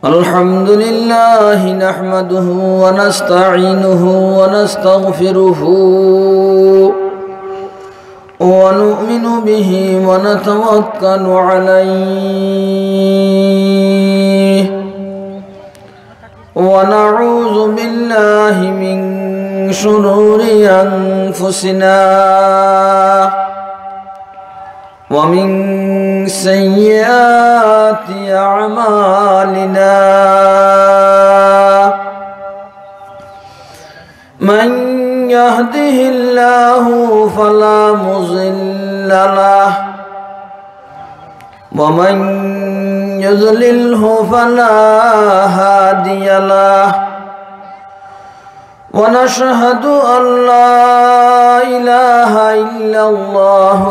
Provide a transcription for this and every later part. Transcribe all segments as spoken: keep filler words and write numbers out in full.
الحمد لله نحمده ونستعينه ونستغفره ونؤمن به ونتوكل عليه ونعوذ بالله من شرور أنفسنا ومن سيئات أعمالنا. من يهده الله فلا مضل له، ومن يضلله فلا هادي له. ونشهد أن لا إله إلا الله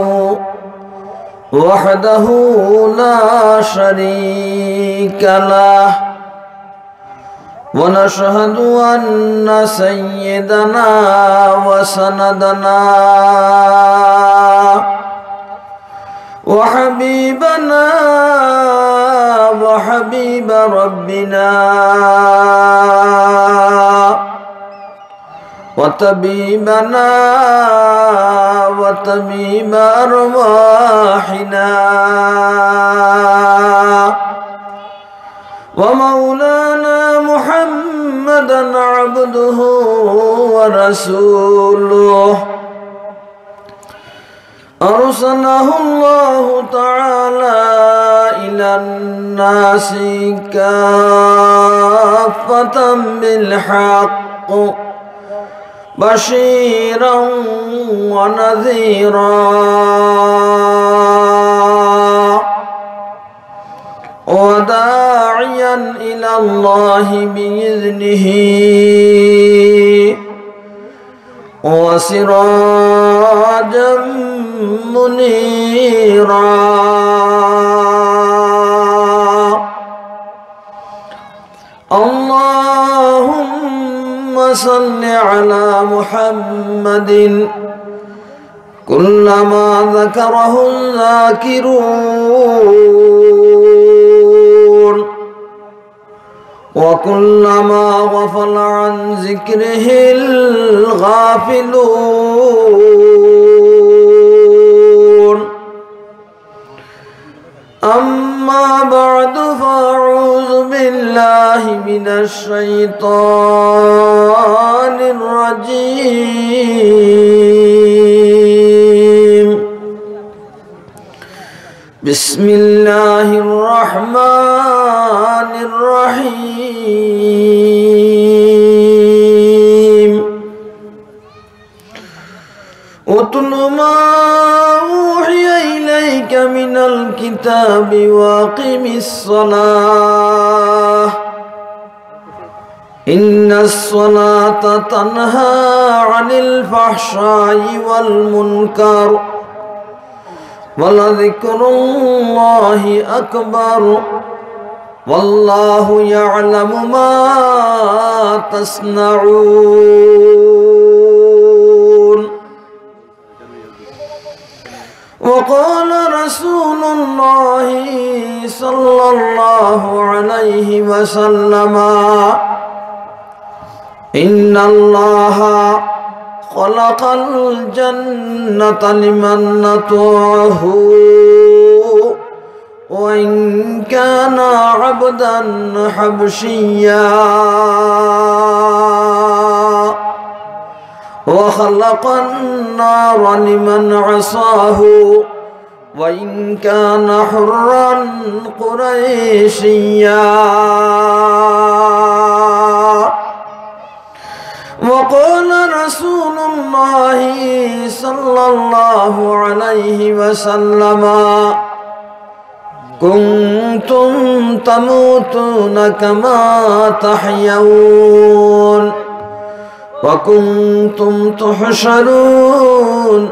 وحده لا شريك له، ونشهد أن سيدنا وسندنا وحبيبنا وحبيب ربنا وطبيبنا وطبيب أرواحنا ومولانا محمدا عبده ورسوله، أرسله الله تعالى إلى الناس كافة بالحق بشيرا ونذيرا وداعيا إلى الله بإذنه وسراجا منيرا. اللهم صل على محمد كلما ذكره الذاكرون وكلما غفل عن ذكره الغافلون. أما بعد، فأعوذ بالله من الشيطان الرجيم. بسم الله الرحمن الرحيم. اتل ما أوحي إليك من الكتاب وأقم الصلاة إن الصلاة تنهى عن الفحشاء والمنكر ولذكر الله أكبر والله يعلم ما تصنعون. وقال رسول الله صلى الله عليه وسلم: إن الله خلق الجنة لمن أطاعه وإن كان عبدا حبشيا، وخلق النار لمن عصاه وإن كان حرا قريشيا. وقال رسول الله صلى الله عليه وسلم: كنتم تموتون كما تحيون، وكنتم تحشرون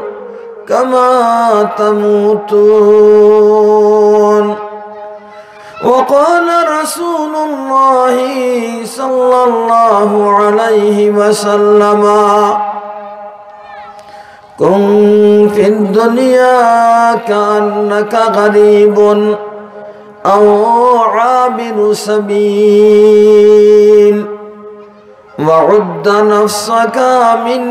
كما تموتون. وقال رسول الله صلى الله عليه وسلم: كن في الدنيا كأنك غريب أو عابر سبيل، وعد نفسك من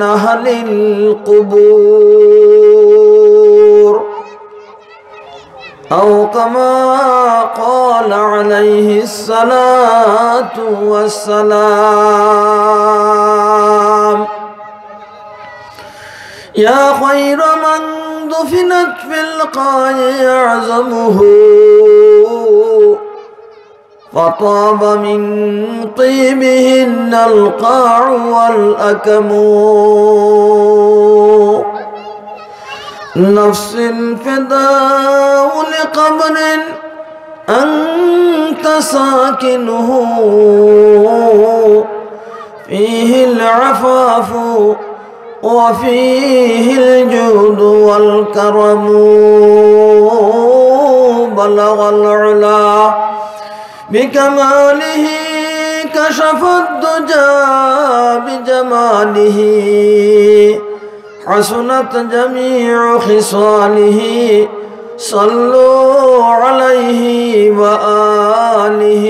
أهل القبور، أو كما قال عليه الصلاة والسلام. يا خير من دفنت في القاع أعظمه، فطاب من طيبهن القاع والأكم. نفس فداء لقبر أنت ساكنه، فيه العفاف وفيه الجود والكرم. بلغ العلا بكماله، كشف الدجى بجماله، حسنت جميع خصاله، صلوا عليه وآله.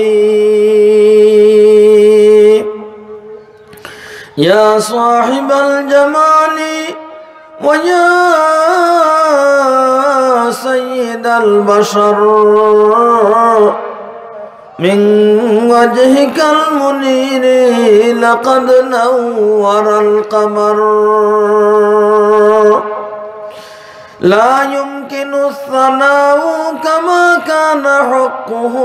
يا صاحب الجمال ويا سيد البشر، من وجهك المنير لقد نور القمر. لا يمكن الثناء كما كان حقه،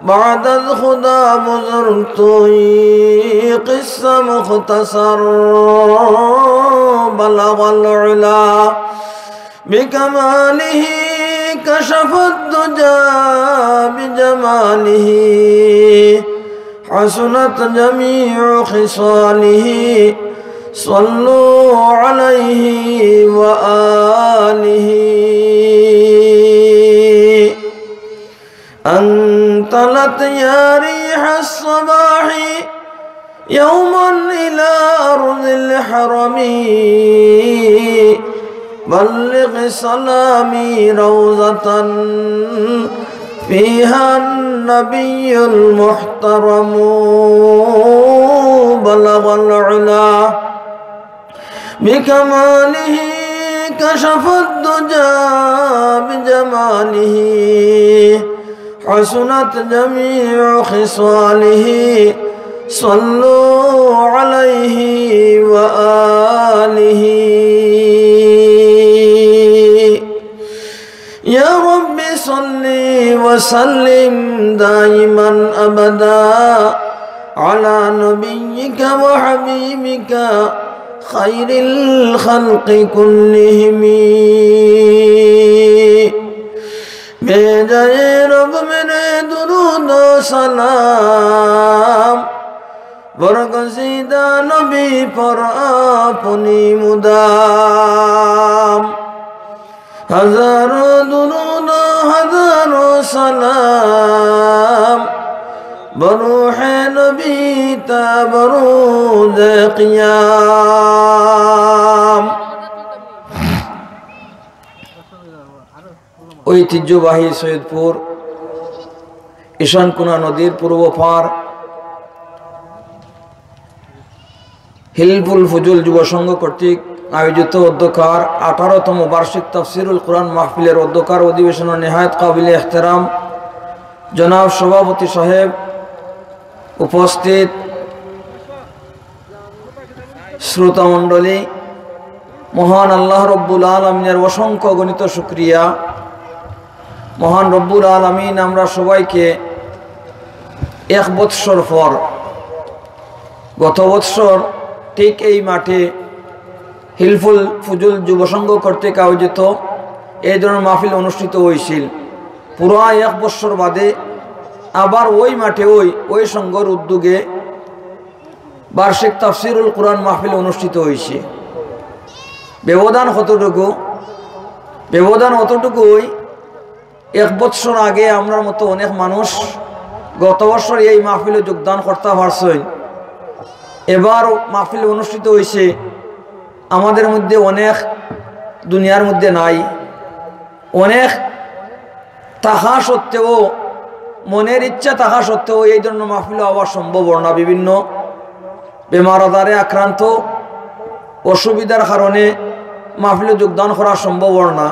بعد الخدا بزرگ توئی قصہ مختصر. بلغ العلا بكماله، كشف الدجى بجماله، حسنت جميع خصاله، صلوا عليه وآله. أنت لت يا ريح الصباح يوما إلى أرض الحرم، بلغ سلامي روضة فيها النبي المحترم. بلغ العلا بكماله، كشف الدجى بجماله، حسنت جميع خصاله، صلوا عليه وآله. يا رب صل وسلم دائما أبدا على نبيك وحبيبك خير الخلق كلهم. بھیجے رب میرے درود و سلام، برگزیدہ نبی پر اپنی مدام۔ ہزاروں درود و ہزاروں سلام، بروح نبی تا بروز قیام۔ ঐতিহ্যবাহী সৈয়দপুর ঈশানকুনা নদীর পূর্ব পার হিলফুল ফুজুল যুব সংঘ কর্তৃক আয়োজিত অধ্যকার আঠারোতম বার্ষিক তাফসিরুল কোরআন মাহফিলের অধ্যকার অধিবেশন ও নেহায়েত কাবিলে এহতেরাম জনাব সভাপতি সাহেব, উপস্থিত শ্রোতা মণ্ডলী, মহান আল্লাহ রব্বুল আলামিনের অসংখ্য অগণিত শুকরিয়া। মহান রব্বুল আলামিন আমরা সবাইকে এক বৎসর পর, গত বৎসর ঠিক এই মাঠে হিলফুল ফুজুল যুব সংঘ কর্তৃক আয়োজিত এই ধরনের মাহফিল অনুষ্ঠিত হয়েছিল। পুরা এক বৎসর বাদে আবার ওই মাঠে ওই, ওই সংঘর উদ্যোগে বার্ষিক তাফসিরুল কোরআন মাহফিল অনুষ্ঠিত হয়েছে। ব্যবধান কতটুকু? ব্যবধান অতটুকুই, এক বৎসর আগে আমরার মতো অনেক মানুষ গত বৎসর এই মাহফিলে যোগদান করতা পারছইন। এবার মাহফিল অনুষ্ঠিত হয়েছে, আমাদের মধ্যে অনেক দুনিয়ার মধ্যে নাই। অনেক থাকা সত্ত্বেও, মনের ইচ্ছা থাকা সত্ত্বেও এই ধরনের মাহফিলও আওয়া সম্ভব অর না। বিভিন্ন বেমার আজারে আক্রান্ত, অসুবিধার কারণে মাহফিলো যোগদান করা সম্ভব অর না।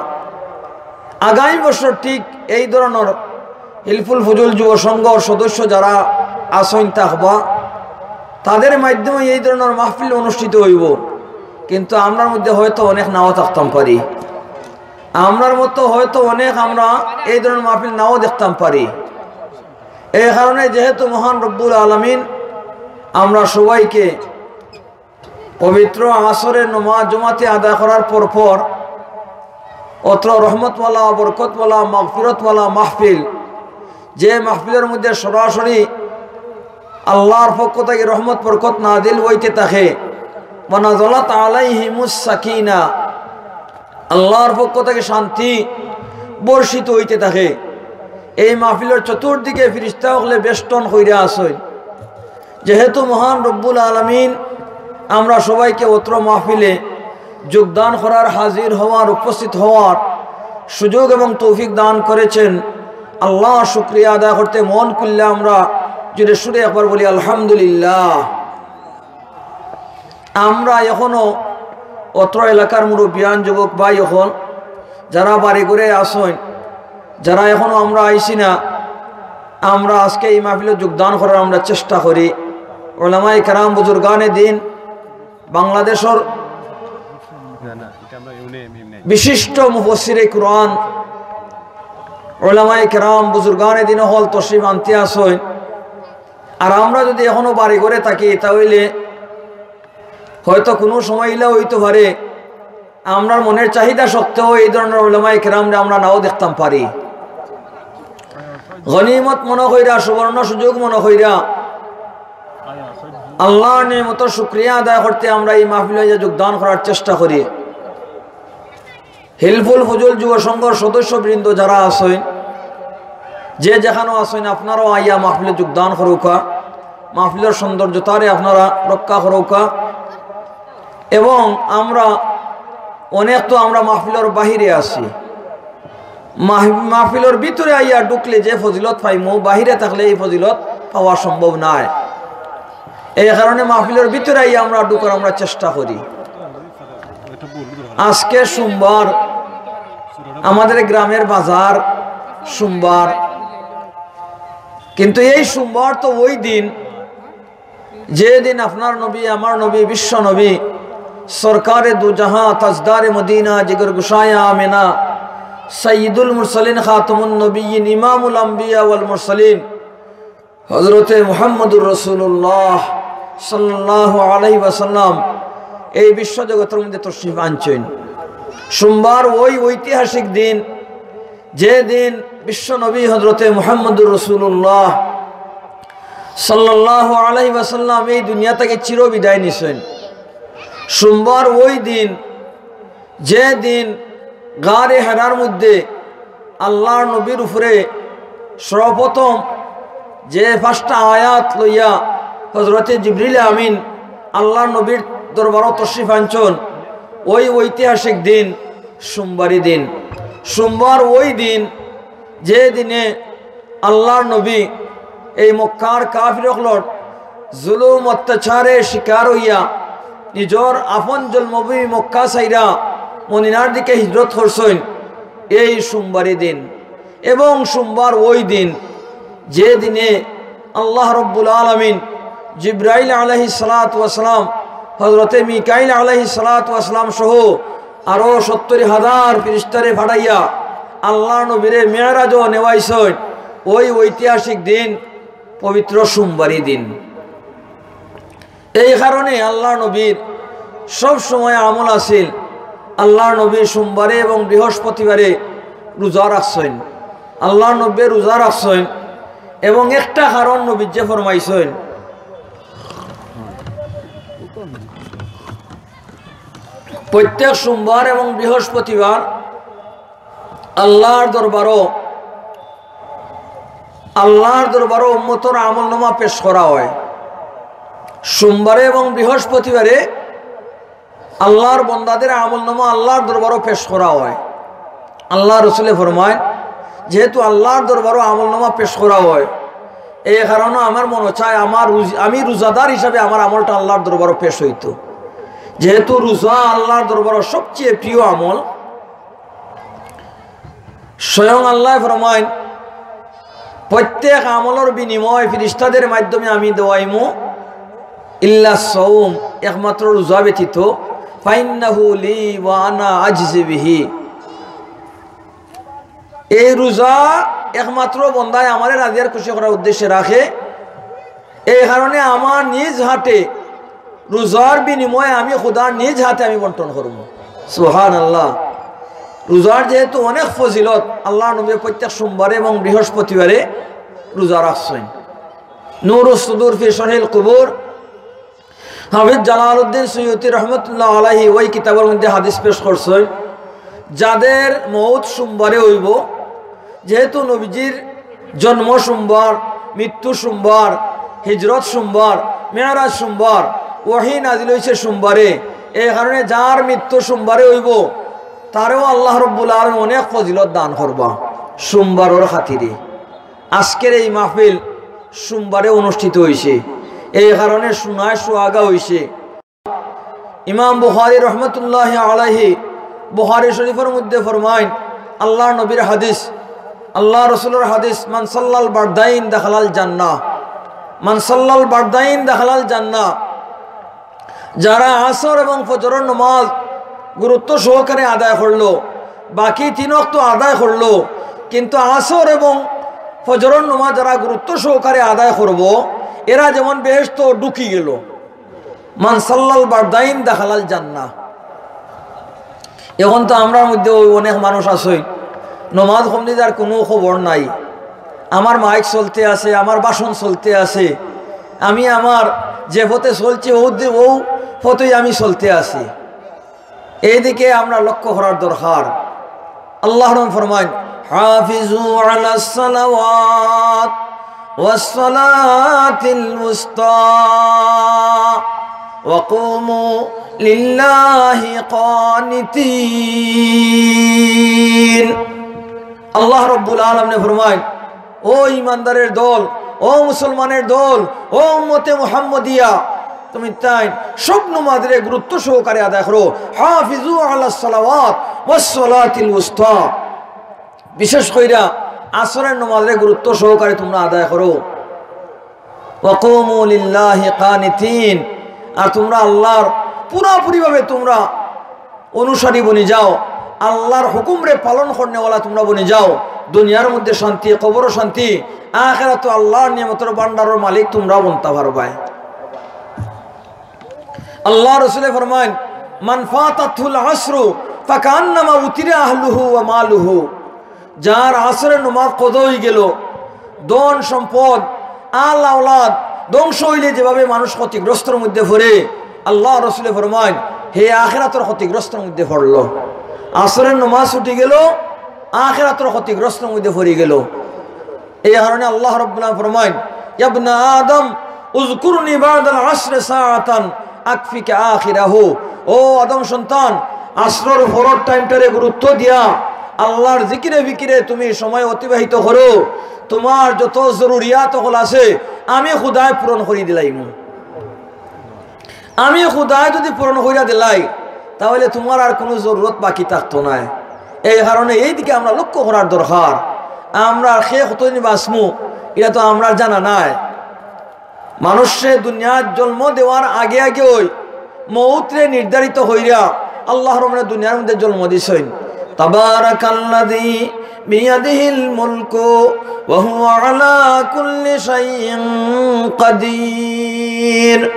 আগামী বছর ঠিক এই ধরনের হিলফুল ফুজুল যুব সংঘর সদস্য যারা আছইন থাকবা, তাদের মাধ্যমে এই ধরনের মাহফিল অনুষ্ঠিত অইবো। কিন্তু আমরার মধ্যে হয়তো অনেক নাও থাকতাম পারি, আমরার মতো হয়তো অনেক আমরা এই ধরনের মাহফিল নাও দেখতাম পারি। এই কারণে যেহেতু মহান রব্বুল আলামিন আমরা সবাইকে পবিত্র আসরের নমাজ জমাতে আদায় করার পর পর অত্র রহমতওয়ালা, বরকতওয়ালা, মাগফিরতওয়ালা মাহফিল, যে মাহফিলের মধ্যে সরাসরি আল্লাহর পক্ষ থাকি রহমত বরকত নাজিল অইতে থাকে, ওয়া নাজালাত আলাইহিমুস সাকিনা, আল্লাহর পক্ষ থাকি শান্তি বর্ষিত অইতে থাকে। এই মাহফিলর চতুর্দিকে ফিরিস্তা অকলে বেষ্টন কইরা আছইন। যেহেতু মহান রব্বুল আলামিন আমরা সবাইকে অত্র মাহফিলে যোগদান করার, হাজির হওয়ার, উপস্থিত হওয়ার সুযোগ এবং তৌফিক দান করেছেন, আল্লাহর শুকরিয়া আদায় করতে মন খুললে আমরা জোরে সুরে একবার বলি, আলহামদুলিল্লাহ। আমরা এখনো অত্র এলাকার মুরব্বিয়ান, যুবক ভাই অকল, যারা বাড়ি ঘরে আছইন, যারা এখনো আমরা আইছি না, আমরা আজকে এই মাহফিলো যোগদান করার আমরা চেষ্টা করি। ওলামায়ে কেরাম, বুজুর্গানে দিন, বাংলাদেশর বিশিষ্ট মুফাসসিরে কুরআন, ওলামায়ে কেরাম, বুজুর্গানে দিন অকল তশরিফ আনতে আছইন। আর আমরা যদি এখনো বাড়ি ঘরে থাকি, তা অইলে হয়তো কুনু সময় ইলা অইতো পারে, আমরার মনের চাহিদা সত্ত্বেও এই ধরনের ওলামায়ে কেরামরে আমরা নাও দেখতাম পারি। গনিমত মনো কইরা, সুবর্ণ সুযোগ মনো কইরা, আল্লাহর নিয়ামতর শুকরিয়া আদায় করতে আমরা এই মাহফিলো আইয়া যোগদান করার চেষ্টা করি। হিলফুল ফুজুল যুব সংঘর সদস্যবৃন্দ যারা আছইন, যে যেখানো আছইন, আপনারাও আইয়া মাহফিলো যোগদান করউক্কা, মাহফিলর সৌন্দর্যতারে আপনারা রক্ষা করউক্কা। এবং আমরা অনেক তো আমরা মাহফিলর বাহিরে আছি, মাহ-, মাহফিলর ভিতরে আইয়া ঢুকলে যে ফজিলত পাইমু, বাহিরে থাকলে এই ফজিলত পাওয়া সম্ভব নায়। এই কারণে মাহফিলর ভিতরে আইয়া আমরা ঢুকার আমরা চেষ্টা করি। আজকে সোমবার, আমাদের গ্রামের বাজার সোমবার, কিন্তু এই সোমবার তো ওই দিন, যে দিন আপনার নবী, আমার নবী, বিশ্ব নবী, সরকারে দু জাহাঁ, তাজদারে মদিনা, জিগর গুসায়া আমেনা, সাইয়্যিদুল মুরসালিন, খাতামুন নবিয়্যিন, ইমামুল আম্বিয়া ওয়াল মুরসালিন, হযরতে মুহাম্মদুর রাসূলুল্লাহ সাল্লাল্লাহু আলাইহি ওয়াসাল্লাম এই বিশ্বজগতর মধ্যে তশরিফ আনছইন। সোমবার ওই ঐতিহাসিক দিন, যে দিন বিশ্ব নবী হযরতে মুহাম্মদুর রাসূলুল্লাহ সাল্লাল্লাহু আলাইহি ওয়াসাল্লাম এই দুনিয়া থাকি চির বিদায় নিছইন। সোমবার ওই দিন, যে দিন গারে হেরার মধ্যে আল্লাহর নবীর উপরে সর্বপ্রথম যে পাঁচটা আয়াত লইয়া হযরতে জিবরিল আমিন আল্লাহর নবীর দরবারো তশরিফ আনছইন, ওই ঐতিহাসিক দিন সোমবারই দিন। সোমবার ওই দিন, যে দিনে আল্লাহর নবী এই মক্কার কাফির অকলর জুলুম অত্যাচারে শিকার অইয়া নিজর আপন জন্মভূমি মক্কা ছাইরা মদিনার দিকে হিজরত করছইন, এই সোমবারই দিন। এবং সোমবার ওই দিন, যে দিনে আল্লাহ রব্বুল আলামিন জিব্রাইল আলাইহিস সালাতু ওয়াস সালাম, হযরতে মিকাইল আলাইহিস সালাতু ওয়াস সালাম সহ আরো সত্তর হাজার ফিরিস্তারে পাঠাইয়া আল্লাহর নবীরে মেরাজো নেওয়াইছইন, ওই ঐতিহাসিক দিন, পবিত্র সোমবারই দিন। এই কারণে আল্লাহর নবীর সব সময় আমল আছিল, আল্লাহর নবী সোমবারে এবং বৃহস্পতিবারে রোজা রাখছইন, আল্লাহর নবী রোজা রাখছইন। এবং একটা কারণ নবীয়ে ফরমাইছইন, প্রত্যেক সোমবার এবং বৃহস্পতিবার আল্লাহর দরবারো, আল্লাহর দরবারো উম্মতর আমলনামা পেশ করা হয়। সোমবারে এবং বৃহস্পতিবারে আল্লাহর বন্দাদের আমলনামা আল্লাহর দরবারো পেশ করা হয়। আল্লাহর রসুলে ফরমায়, যেহেতু আল্লাহর দরবারো আমলনামা পেশ করা হয়, এই কারণে আমার মনে চায় আমার রুজ-, আমি রোজাদার হিসাবে আমার আমলটা আল্লাহর দরবারো পেশ হইতো। যেহেতু রোজা আল্লাহর দরবারো সবচেয়ে প্রিয় আমল, স্বয়ং আল্লাহ ফরমাইন, প্রত্যেক আমলর বিনিময় ফিরিস্তাদের মাধ্যমে আমি দেওয়াইমু, ইল্লা সৌম, একমাত্র রোজা ব্যতীত, ফাইন্নাহু লি ওয়া আনা আজজি বিহি। এই রোজা একমাত্র বন্দায় আমারে রাজি আর খুশি করার উদ্দেশ্যে রাখে। এই কারণে আমার নিজ হাতে রোজার বিনিময়ে আমি খুদা নিজ হাতে আমি বন্টন করমু। সুবহানাল্লাহ। রোজার যেহেতু অনেক ফজিলত, আল্লাহর নবী প্রত্যেক সোমবারে এবং বৃহস্পতিবারে রোজা রাখছইন। নূরুস সুদুর ফি শরহিল কুবুর, হাফিজ জালালউদ্দিন সুয়ুতি রহমতুল্লাহ আলাইহি ওই কিতাবর মধ্যে হাদিস পেশ করছইন, যাদের মউত সোমবারে অইবো, যেহেতু নবীজির জন্ম সোমবার, মৃত্যু সোমবার, হিজরত সোমবার, মেরাজ সোমবার, ওহী নাজিল অইছে সোমবারে, এই কারণে যার মৃত্যু সোমবারে অইবো, তারেও আল্লাহ রব্বুল আলামিন অনেক ফজিলত দান করবা সোমবারর খাতিরে। আজকের এই মাহফিল সোমবারে অনুষ্ঠিত অইছে, এই কারণে সোনায় সোহাগা অইছে। ইমাম বুখারী রহমতুল্লাহ আলাইহি বুখারী শরীফর মধ্যে ফরমাইন, আল্লাহর নবীর হাদিস, আল্লাহর রসুলর হাদিস, "মান সাল্লাল বারদাইন দাখালাল জান্নাহ, মান সাল্লাল বারদাইন দাখালাল জান্নাহ।" যারা আসর এবং ফজরর নমাজ গুরুত্ব সহকারে আদায় করলো, বাকি তিন ওয়াক্ত আদায় করলো, কিন্তু আসর এবং ফজরর নমাজ যারা গুরুত্ব সহকারে আদায় করবো, এরা যেমন বেহেশতো ঢুকি গেলো। মান সাল্লাল বারদাইন দাখালাল জান্নাহ। এখন তো আমরার মধ্যে ওই অনেক মানুষ আছইন, নমাজ কমনি যার কোনো খবর নাই, আমার মাইক চলতে আছে, আমার ভাষণ চলতে আছে, আমি আমার যে পথে চলছি, ও দি-, ও পথেই আমি চলতে আছি। এইদিকে আমরা লক্ষ্য করার দরকার। আল্লাহ রহম ফরমাইন, "হাফিজু আলাস সালাওয়াত ওয়াস সালাতিল উস্তা ওয়া কুমু লিল্লাহি কানিতিন।" আল্লাহ রব্বুল আলামিনে ফরমাইন, "ও ইমানদারের দল, ও মুসলমানের দল, ও উম্মতে মুহাম্মদিয়া, তুমি তাই সব নমাজরে গুরুত্ব সহকারে আদায় করো। হাফিজু আলাস সালাওয়াত ওয়াস সালাতিল উস্তা।" বিশেষ কইরা আসরের নমাজরে গুরুত্ব সহকারে তোমরা আদায় করো। "ওয়া কুমু লিল্লাহি কানিতিন", আর তোমরা আল্লাহর পুরাপুরিভাবে তোমরা অনুসারী বনি যাও, আল্লাহর হুকুমরে পালন করনেওয়ালা তোমরা বনি যাও। দুনিয়ার মধ্যে শান্তি, কবরও শান্তি, আখেরাতো আল্লাহর নিয়ামতর ভান্ডারর মালিক তোমরা বনতা পারবায়। আল্লাহর রসুলে ফরমাইন, "মান ফাতাতহুল আসরু ফাকান্নামা উতিরা আহলুহু ওয়া মালুহু।" যার আসরের নমাজ কজা অই গেলো, ধন সম্পদ, আল আওলাদ ধ্বংস অইলে যেভাবে মানুষ ক্ষতিগ্রস্তর মধ্যে পড়ে, আল্লাহর রসুলে ফরমাইন, হে আখেরাতর ক্ষতিগ্রস্তর মধ্যে পড়লো। আসরের নমাজ ছুটি গেলো, আখেরাতর ক্ষতিগ্রস্তর মধ্যে পড়ি গেলো। এই কারণে আল্লাহ রাব্বুল আলামিন ফরমাইন, "ইয়া ইবনা আদম, উযকুরনি বা'দাল আসরি সাআতান আকফিকা আখিরাহু।" ও আদম সন্তান, আসরর পরর টাইমটারে গুরুত্ব দিয়া আল্লাহর জিকিরে ফিকিরে তুমি সময় অতিবাহিত করো। তোমার যত জরুরিয়াত অকল আছে, আমি খুদায় পূরণ করি দিলাইমু। আমি খুদায় যদি পূরণ করিয়া দিলাই, তাহলে তোমার আর কোনো জরুরত বাকি থাকতো নায়। এই কারণে এই দিকে আমরা লক্ষ্য করার দরকার। আমরা কে কতদিন বাঁচমু, এটা তো আমরার জানা নাই। মানুষরে দুনিয়াত জন্ম দেওয়ার আগে আগে ওই মউতরে নির্ধারিত কইরা আল্লাহ রহমানে দুনিয়ার মধ্যে জন্ম দিছইন। তাবারাকাল্লাযী বিয়াদিহিল মুলকু ওয়া হুয়া আলা কুল্লি শাইইন কাদির।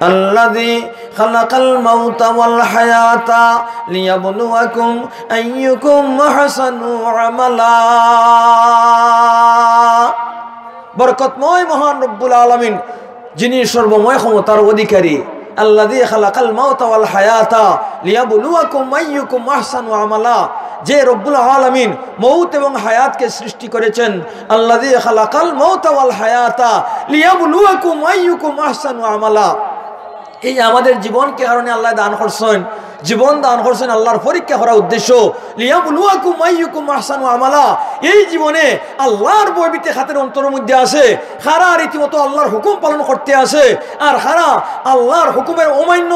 আল্লাযী খালাকাল মাউতা ওয়াল হায়াতা লিয়াবলুয়াকুম আইয়ুকুম আহসানু আমালা। বরকতময় মহান রব্বুল আলামিন, যিনি সর্বময় ক্ষমতার অধিকারী, আল্লাযী খালাকাল মাউতা ওয়াল হায়াতা লিয়াবলুয়াকুম আইয়ুকুম আহসানু আমালা, যে রব্বুল আলামিন মউত এবং হায়াতকে সৃষ্টি করেছেন, আল্লাযী খালাকাল মাউতা ওয়াল হায়াতা লিয়াবলুয়াকুম আইয়ুকুম আহসানু আমালা। এই আমাদের জীবনকে কারণে আল্লাহ দান করছেন, জীবন দান করছইন আল্লাহর পরীক্ষা করার উদ্দেশ্য। লিয়াবলুয়াকুম আইয়ুকুম আহসানু আমালা। এই জীবনে আল্লাহর ভয়ভীতি খাতির অন্তরর মধ্যে আছে, কারা রীতিমতো আল্লাহর হুকুম পালন করতে আছে, আর কারা আল্লাহর হুকুমের অমান্য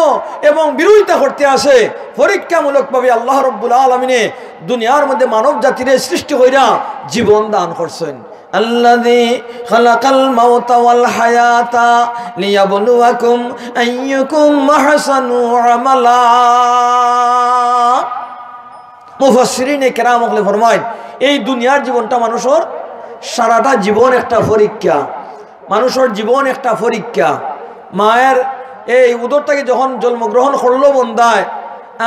এবং বিরোধিতা করতে আছে। পরীক্ষামূলকভাবে আল্লাহ রব্বুল আলামিনে দুনিয়ার মধ্যে মানব জাতিরে সৃষ্টি কইরা জীবন দান করছইন। আল্লাযী খালাকাল মাউতা ওয়াল হায়াতা লিয়াবলুয়াকুম আইয়ুকুম আহসানু আমালা। মুফাসসিরিনে কেরাম অকলে ফরমাইন, এই দুনিয়ার জীবনটা মানুষর সারাটা জীবন একটা পরীক্ষা, মানুষর জীবন একটা পরীক্ষা। মায়ের এই উদর থাকি যখন জন্মগ্রহণ করলো বন্দায়,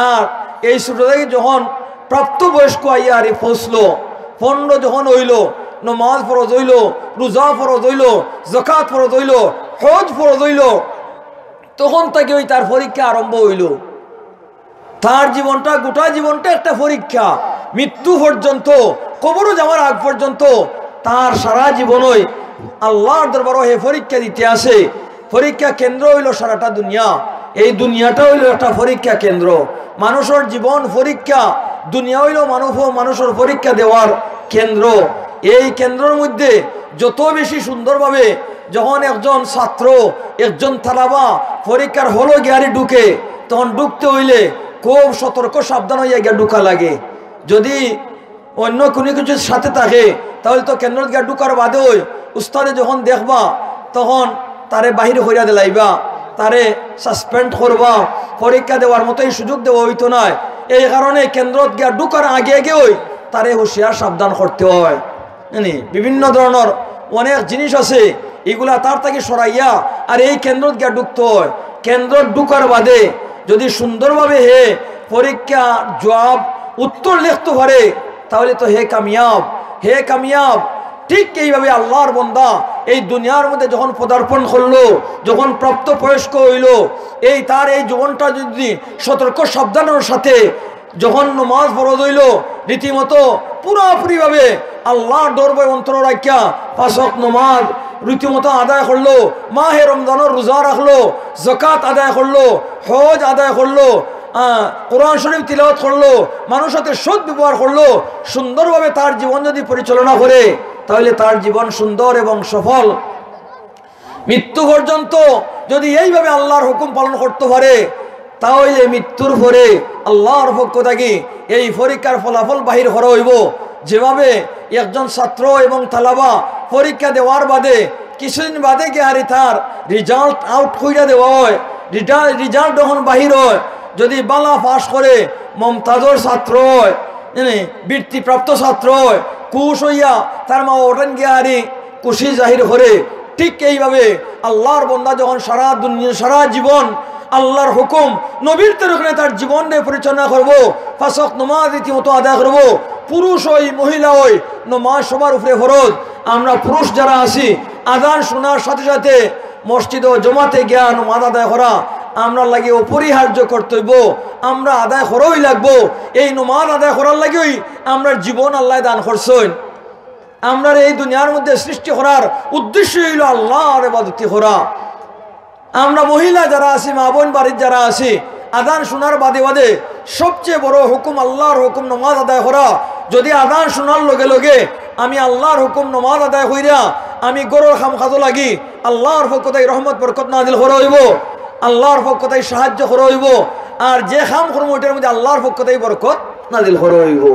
আর এই ছোট থাকি যখন প্রাপ্তবয়স্ক আইয়া হারি পৌঁছলো, পনেরো যখন অইলো, নমাজ ফরজ অইলো, রোজা ফরজ অইলো, যাকাত ফরজ অইলো, হজ ফরজ অইলো, তখন থাকি ওই তার পরীক্ষা আরম্ভ অইলো। তার জীবনটা, গোটা জীবনটা একটা পরীক্ষা। মৃত্যু পর্যন্ত, কবরো যাওয়ার আগ পর্যন্ত তার সারা জীবনই আল্লাহর দরবারো হে পরীক্ষা দিতে আছে। পরীক্ষা কেন্দ্র অইলো সারাটা দুনিয়া। এই দুনিয়াটা অইলো একটা পরীক্ষা কেন্দ্র। মানুষর জীবন পরীক্ষা, দুনিয়া অইলো মানুষ, মানুষর পরীক্ষা দেওয়ার কেন্দ্র। এই কেন্দ্রর মধ্যে যত বেশি সুন্দরভাবে যখন একজন ছাত্র, একজন তালাবা পরীক্ষার হলো গিয়ারি ঢুকে, তখন ঢুকতে অইলে খুব সতর্ক সাবধান অইয়া গিয়া ঢুকা লাগে। যদি অন্য কুনু কিছুর সাথে থাকে, তাহলে তো কেন্দ্রত গিয়া ঢুকার বাদে ওই উস্তাদে যখন দেখবা, তখন তারে বাহির করিয়া দিলাইবা, তারে সাসপেন্ড করবা, পরীক্ষা দেওয়ার মতো এই সুযোগ দেওয়া অইতো নায়। এই কারণে কেন্দ্রত গিয়া ঢুকার আগে আগে ওই তারে হুঁশিয়ার সাবধান করতে হয়। জানি, বিভিন্ন ধরনর অনেক জিনিস আছে, ইগুলা তার থাকি সরাইয়া আর এই কেন্দ্রত গিয়া ঢুকতে হয়। কেন্দ্রত ঢুকার বাদে যদি সুন্দরভাবে হে পরীক্ষা জবাব উত্তর লিখতে পারে, তাহলে তো হে কামিয়াব, হে কামিয়াব। ঠিক এইভাবে আল্লাহর বন্দা এই দুনিয়ার মধ্যে যখন পদার্পণ করলো, যখন প্রাপ্তবয়স্ক অইলো, এই তার এই জীবনটা যদি সতর্ক সাবধানের সাথে যখন নমাজ ফরজ অইলো, রীতিমতো পুরাপুরিভাবে আল্লাহর ডর ভয় অন্তরো রাখিয়া পাঁচ ওয়াক্ত নমাজ রীতিমতো আদায় করলো, মাহে রমজানর রোজা রাখলো, যাকাত আদায় করলো, হজ আদায় করলো, আহ, কোরআন শরীফ তিলাওয়াত করলো, মানুষর সাথে সৎ ব্যবহার করলো, সুন্দরভাবে তার জীবন যদি পরিচালনা করে, তাহলে তার জীবন সুন্দর এবং সফল। মৃত্যু পর্যন্ত যদি এইভাবে আল্লাহর হুকুম পালন করতে পারে, তাহলে মৃত্যুর পরে আল্লাহর পক্ষ থাকি এই পরীক্ষার ফলাফল বাহির করা অইবো। যেভাবে একজন ছাত্র এবং তালাবা পরীক্ষা দেওয়ার বাদে কিছুদিন বাদে গিয়া হারি তার রেজাল্ট আউট কইরা দেওয়া হয়, রেজাল্ট, রেজাল্ট যখন বাহির হয়, যদি বালা পাস করে, মমতাজর ছাত্র হয়, মানে বৃত্তিপ্রাপ্ত ছাত্র হয়, খুশ অইয়া তার মা বাবা অটাইন গিয়া হারি খুশি জাহির করে। ঠিক এইভাবে আল্লাহর বন্দা যখন সারা দুনিয়া, সারা জীবন আল্লাহর হুকুম, নবীর তরিকায় তার জীবনরে পরিচালনা করবো, পাঁচ ওয়াক্ত নমাজ রীতিমতো আদায় করবো, পুরুষ অই, মহিলা অই, নমাজ সবার উপরে ফরজ। আমরা পুরুষ যারা আছি, আজান শোনার সাথে সাথে মসজিদো জমাতে গিয়া নমাজ আদায় করা আমরার লাগি অপরিহার্য কর্তব্য। আমরা আদায় করাই লাগবো। এই নমাজ আদায় করার লাগিউ আমরার জীবন আল্লায় দান করছইন। আমরারে এই দুনিয়ার মধ্যে সৃষ্টি করার উদ্দেশ্য অইলো আল্লাহর ইবাদতি করা। আমরা মহিলা যারা আছি, মা বোন বাড়িত যারা আছি, আজান শোনার বাদে বাদে সবচেয়ে বড় হুকুম, আল্লাহর হুকুম, নমাজ আদায় করা। যদি আজান শোনার লগে লগে আমি আল্লাহর হুকুম নমাজ আদায় কইরা আমি ঘরর কাম কাজো লাগি, আল্লাহর পক্ষ থাকি রহমত বরকত নাজিল করা অইবো, আল্লাহর পক্ষ থাকি সাহায্য করা অইবো। আর যে কাম করমু, ওইটার মধ্যে আল্লাহর পক্ষ থাকি বরকত নাজিল করা অইবো।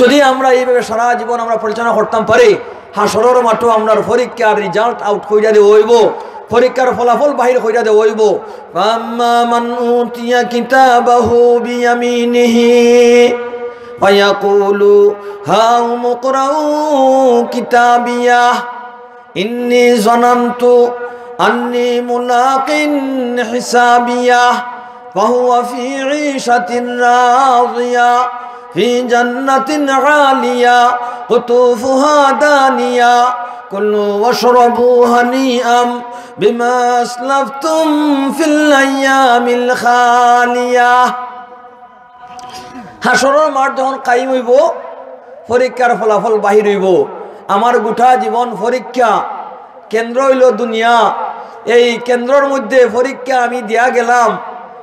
যদি আমরা এইভাবে সারা জীবন আমরা পরিচালনা করতাম পারি, হাশরর মাঠো আমরার পরীক্ষার রেজাল্ট আউট কইরা দেওয়া অইবো, পরীক্ষার ফলাফল বাহির কইরা দেওয়া অইবো। فأما من أوتي كتابه بيمينه فيقول هاؤم اقرءوا كتابيه إني ظننت أني ملاق حسابيه فهو في عيشة راضية في جنة عالية قطوفها دانية كلوا واشربوا هنيئا بما أسلفتم في الأيام الخالية. হাশরর মাঠ যখন কায়েম অইবো, পরীক্ষার ফলাফল বাহির অইবো। আমার গোটা জীবন পরীক্ষা, কেন্দ্র অইলো দুনিয়া। এই কেন্দ্রর মধ্যে পরীক্ষা আমি দিয়া গেলাম,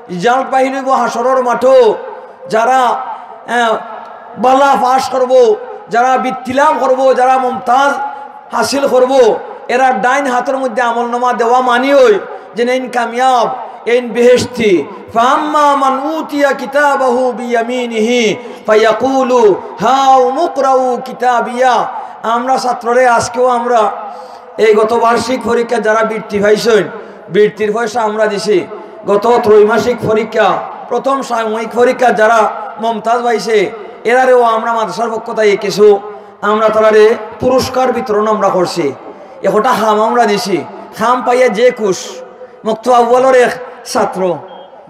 রেজাল্ট বাহির অইবো হাশরর মাঠো। যারা, আহ, বালা পাস করবো, যারা বৃত্তি লাভ করবো, যারা মুমতাজ হাসিল করবো, এরার ডাইন হাতর মধ্যে আমলনামা দেওয়া মানি অয় যে এইন কামিয়াব, এইন বেহেশতি। فأما من أوتي كتابه بيمينه فيقول هاؤم اقرءوا كتابيه। আমরা ছাত্ররে আজকেও আমরা এই গত বার্ষিক পরীক্ষা যারা বৃত্তি পাইছইন, বৃত্তির পয়সা আমরা দিছি। গত ত্রৈমাসিক পরীক্ষা, প্রথম সাময়িক পরীক্ষা যারা মমতাজ পাইছে, এরারেও আমরা মাদ্রাসার পক্ষ থাকি কিছু আমরা তারারে পুরস্কার বিতরণ আমরা করছি। একটা খাম আমরা দিছি। খাম পাইয়া যে খুশ, মক্তব আউয়ালর এক ছাত্র,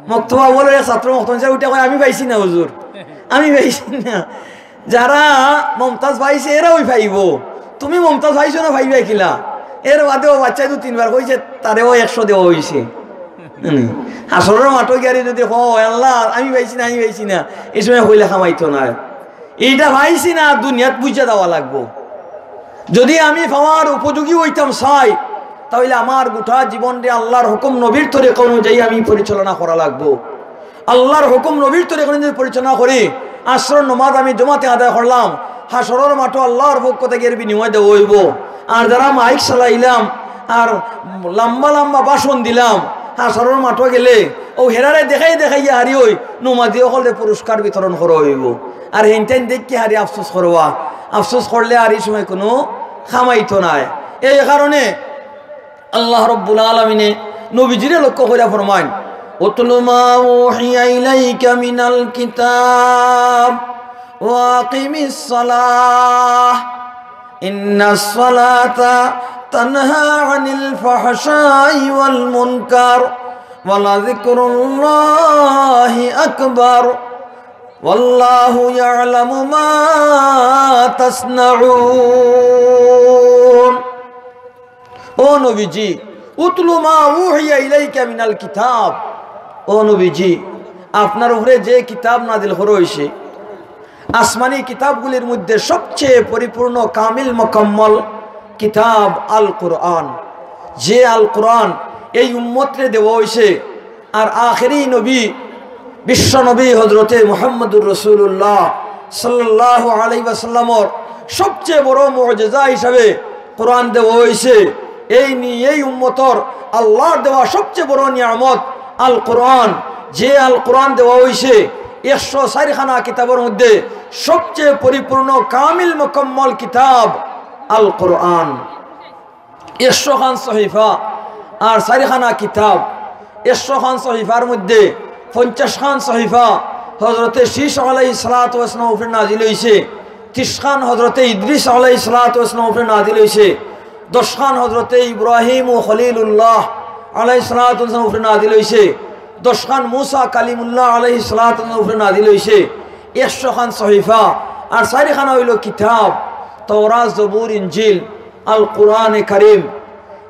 মক্তব আউয়ালর এক ছাত্র মক্তব নিচে উঠে কয়, "আমি পাইছি না হুজুর, আমি পাইছি না।" যারা মমতাজ পাইছে এরাউ পাইবো, তুমি মমতাজ পাইছো না, পাইবায় কিলা? এর বাদেও বাচ্চায় দুই তিনবার কইছে, তারেও একশো দেওয়া অইছে। হুম। হাশরর মাঠো গিয়া যদি কয়, "আল্লাহ, আমি পাইছি না, আমি পাইছি না," এই সময় কইলে কামাইতো নায়। ইটা পাইছি না, দুনিয়াত বুঝা দেওয়া লাগবো। যদি আমি পাওয়ার উপযোগী অইতাম চাই, তাইলে আমার গোটা জীবনরে আল্লাহর হুকুম নবীর তরিকা অনুযায়ী আমি পরিচালনা করা লাগবো। আল্লাহর হুকুম নবীর তরিকা অনুযায়ী পরিচালনা করি, আসরর নমাজ আমি জমাতে আদায় করলাম, হাশরর মাঠো আল্লাহর পক্ষ থাকি এর বিনিময় দেওয়া অইবো। আর যারা মাইক চালাইলাম আর লম্বা লম্বা ভাষণ দিলাম, হাশরর মাঠো গেলে অউ হেরারে দেখাই দেখাইয়া হারি অই নমাজি অকলরে পুরস্কার বিতরণ করা অইবো। আর হেইনতাইন দেখিয়া হারি আফসোস করবা, আফসোস করলে আর এই সময় কুনু কামাইতো নায়। এই কারণে আল্লাহ রব্বুল আলামিনে নবীজিরে লক্ষ্য করিয়া ফরমাইন, "اتل ما أوحي إليك من الكتاب وأقم الصلاة إن الصلاة تنهى عن الفحشاء والمنكر ولذكر الله أكبر والله يعلم ما تصنعون।" ও নবীজি, "উতলু মা উহিয়া ইলাইকা মিনাল কিতাব।" ও নবীজি, আপনার উপরে যে কিতাব নাজিল করা অইছে, আসমানি কিতাবগুলির মধ্যে সবচেয়ে পরিপূর্ণ, কামিল, মুকাম্মল কিতাব আল কোরআন। যে আল কোরআন এই উম্মতরে দেওয়া অইছে, আর আখেরি নবী, বিশ্ব নবী হযরতে মুহাম্মদুর রাসূলুল্লাহ সাল্লাল্লাহু আলাইহি ওয়াসাল্লামর সবচেয়ে বড় মুজিজা হিসাবে কোরআন দেওয়া অইছে। এই নি-, এই উম্মতর আল্লাহর দেওয়া সবচেয়ে বড় নিয়ামত আল কোরআন। যে আল কোরআন দেওয়া অইছে একশো চাইরখানা কিতাবর মধ্যে সবচেয়ে পরিপূর্ণ, কামিল, মুকাম্মল কিতাব আল কোরআন। একশো খান সহিফা আর চাইরখানা কিতাব। একশো খান সহিফার মধ্যে পঞ্চাশ খান সহিফা হযরতে শীশ আলাইহিস সালাতু ওয়াস সালামর উপরে নাজিল অইছে, ত্রিশ খান হযরতে ইদ্রিস আলাইহিস সালাতু ওয়াস সালামর উপরে নাজিল অইছে, দশ খান হযরতে ইব্রাহিম ও খলিলুল্লাহ আলাইহিস সালাতু ওয়াস সালামর উপরে নাজিল অইছে, দশ খান মুসা কালিমুল্লাহ আলাইহিস সালাতু ওয়াস সালামর উপরে নাজিল অইছে, একশো খান সহিফা আর চাইরখানা অইলো কিতাব, তাওরাত, জবুর, ইনজিল, আল কোরআনে কারীম।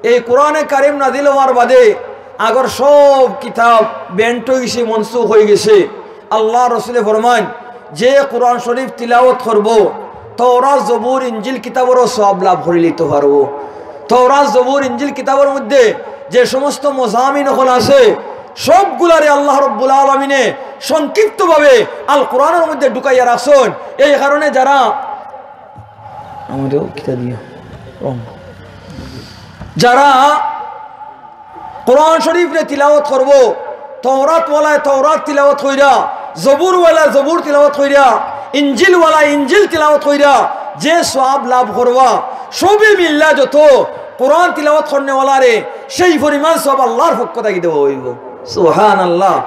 এই কোরআনে কারীম নাজিল অওয়ার বাদে আগর সব কিতাব বেন্ট অইগেছে, মনসুখ অইগেছে। আল্লাহর রসুলে ফরমাইন, যে কোরআন শরীফ তিলাওয়াত করবো, তাওরাত, জবুর, ইনজিল কিতাবরও সওয়াব লাভ করিলিতো পারবো। তাওরাত, জবুর, ইনজিল কিতাবর মধ্যে যে সমস্ত মজামিন অকল আছে, সবগুলারে আল্লাহ রব্বুল আলামিনে সংক্ষিপ্তভাবে আল কোরআনর মধ্যে ঢুকাইয়া রাখছইন। এই কারণে যারা আমারও কিতা দিয়া? রং। যারা কোরআন শরীফরে তিলাওয়াত করবো, তাওরাতওয়ালায় তাওরাত তিলাওয়াত কইরা, জবুরওয়ালায় জবুর তিলাওয়াত কইরা, ইনজিলওয়ালায় ইনজিল তিলাওয়াত কইরা, যে সওয়াব লাভ করবা, সবে মিল্লা যত কোরআন তিলাওয়াত করনেওয়ালারে সেই পরিমাণ সওয়াব আল্লাহর পক্ষ থাকি দেওয়া অইবো। সুবহানাল্লাহ।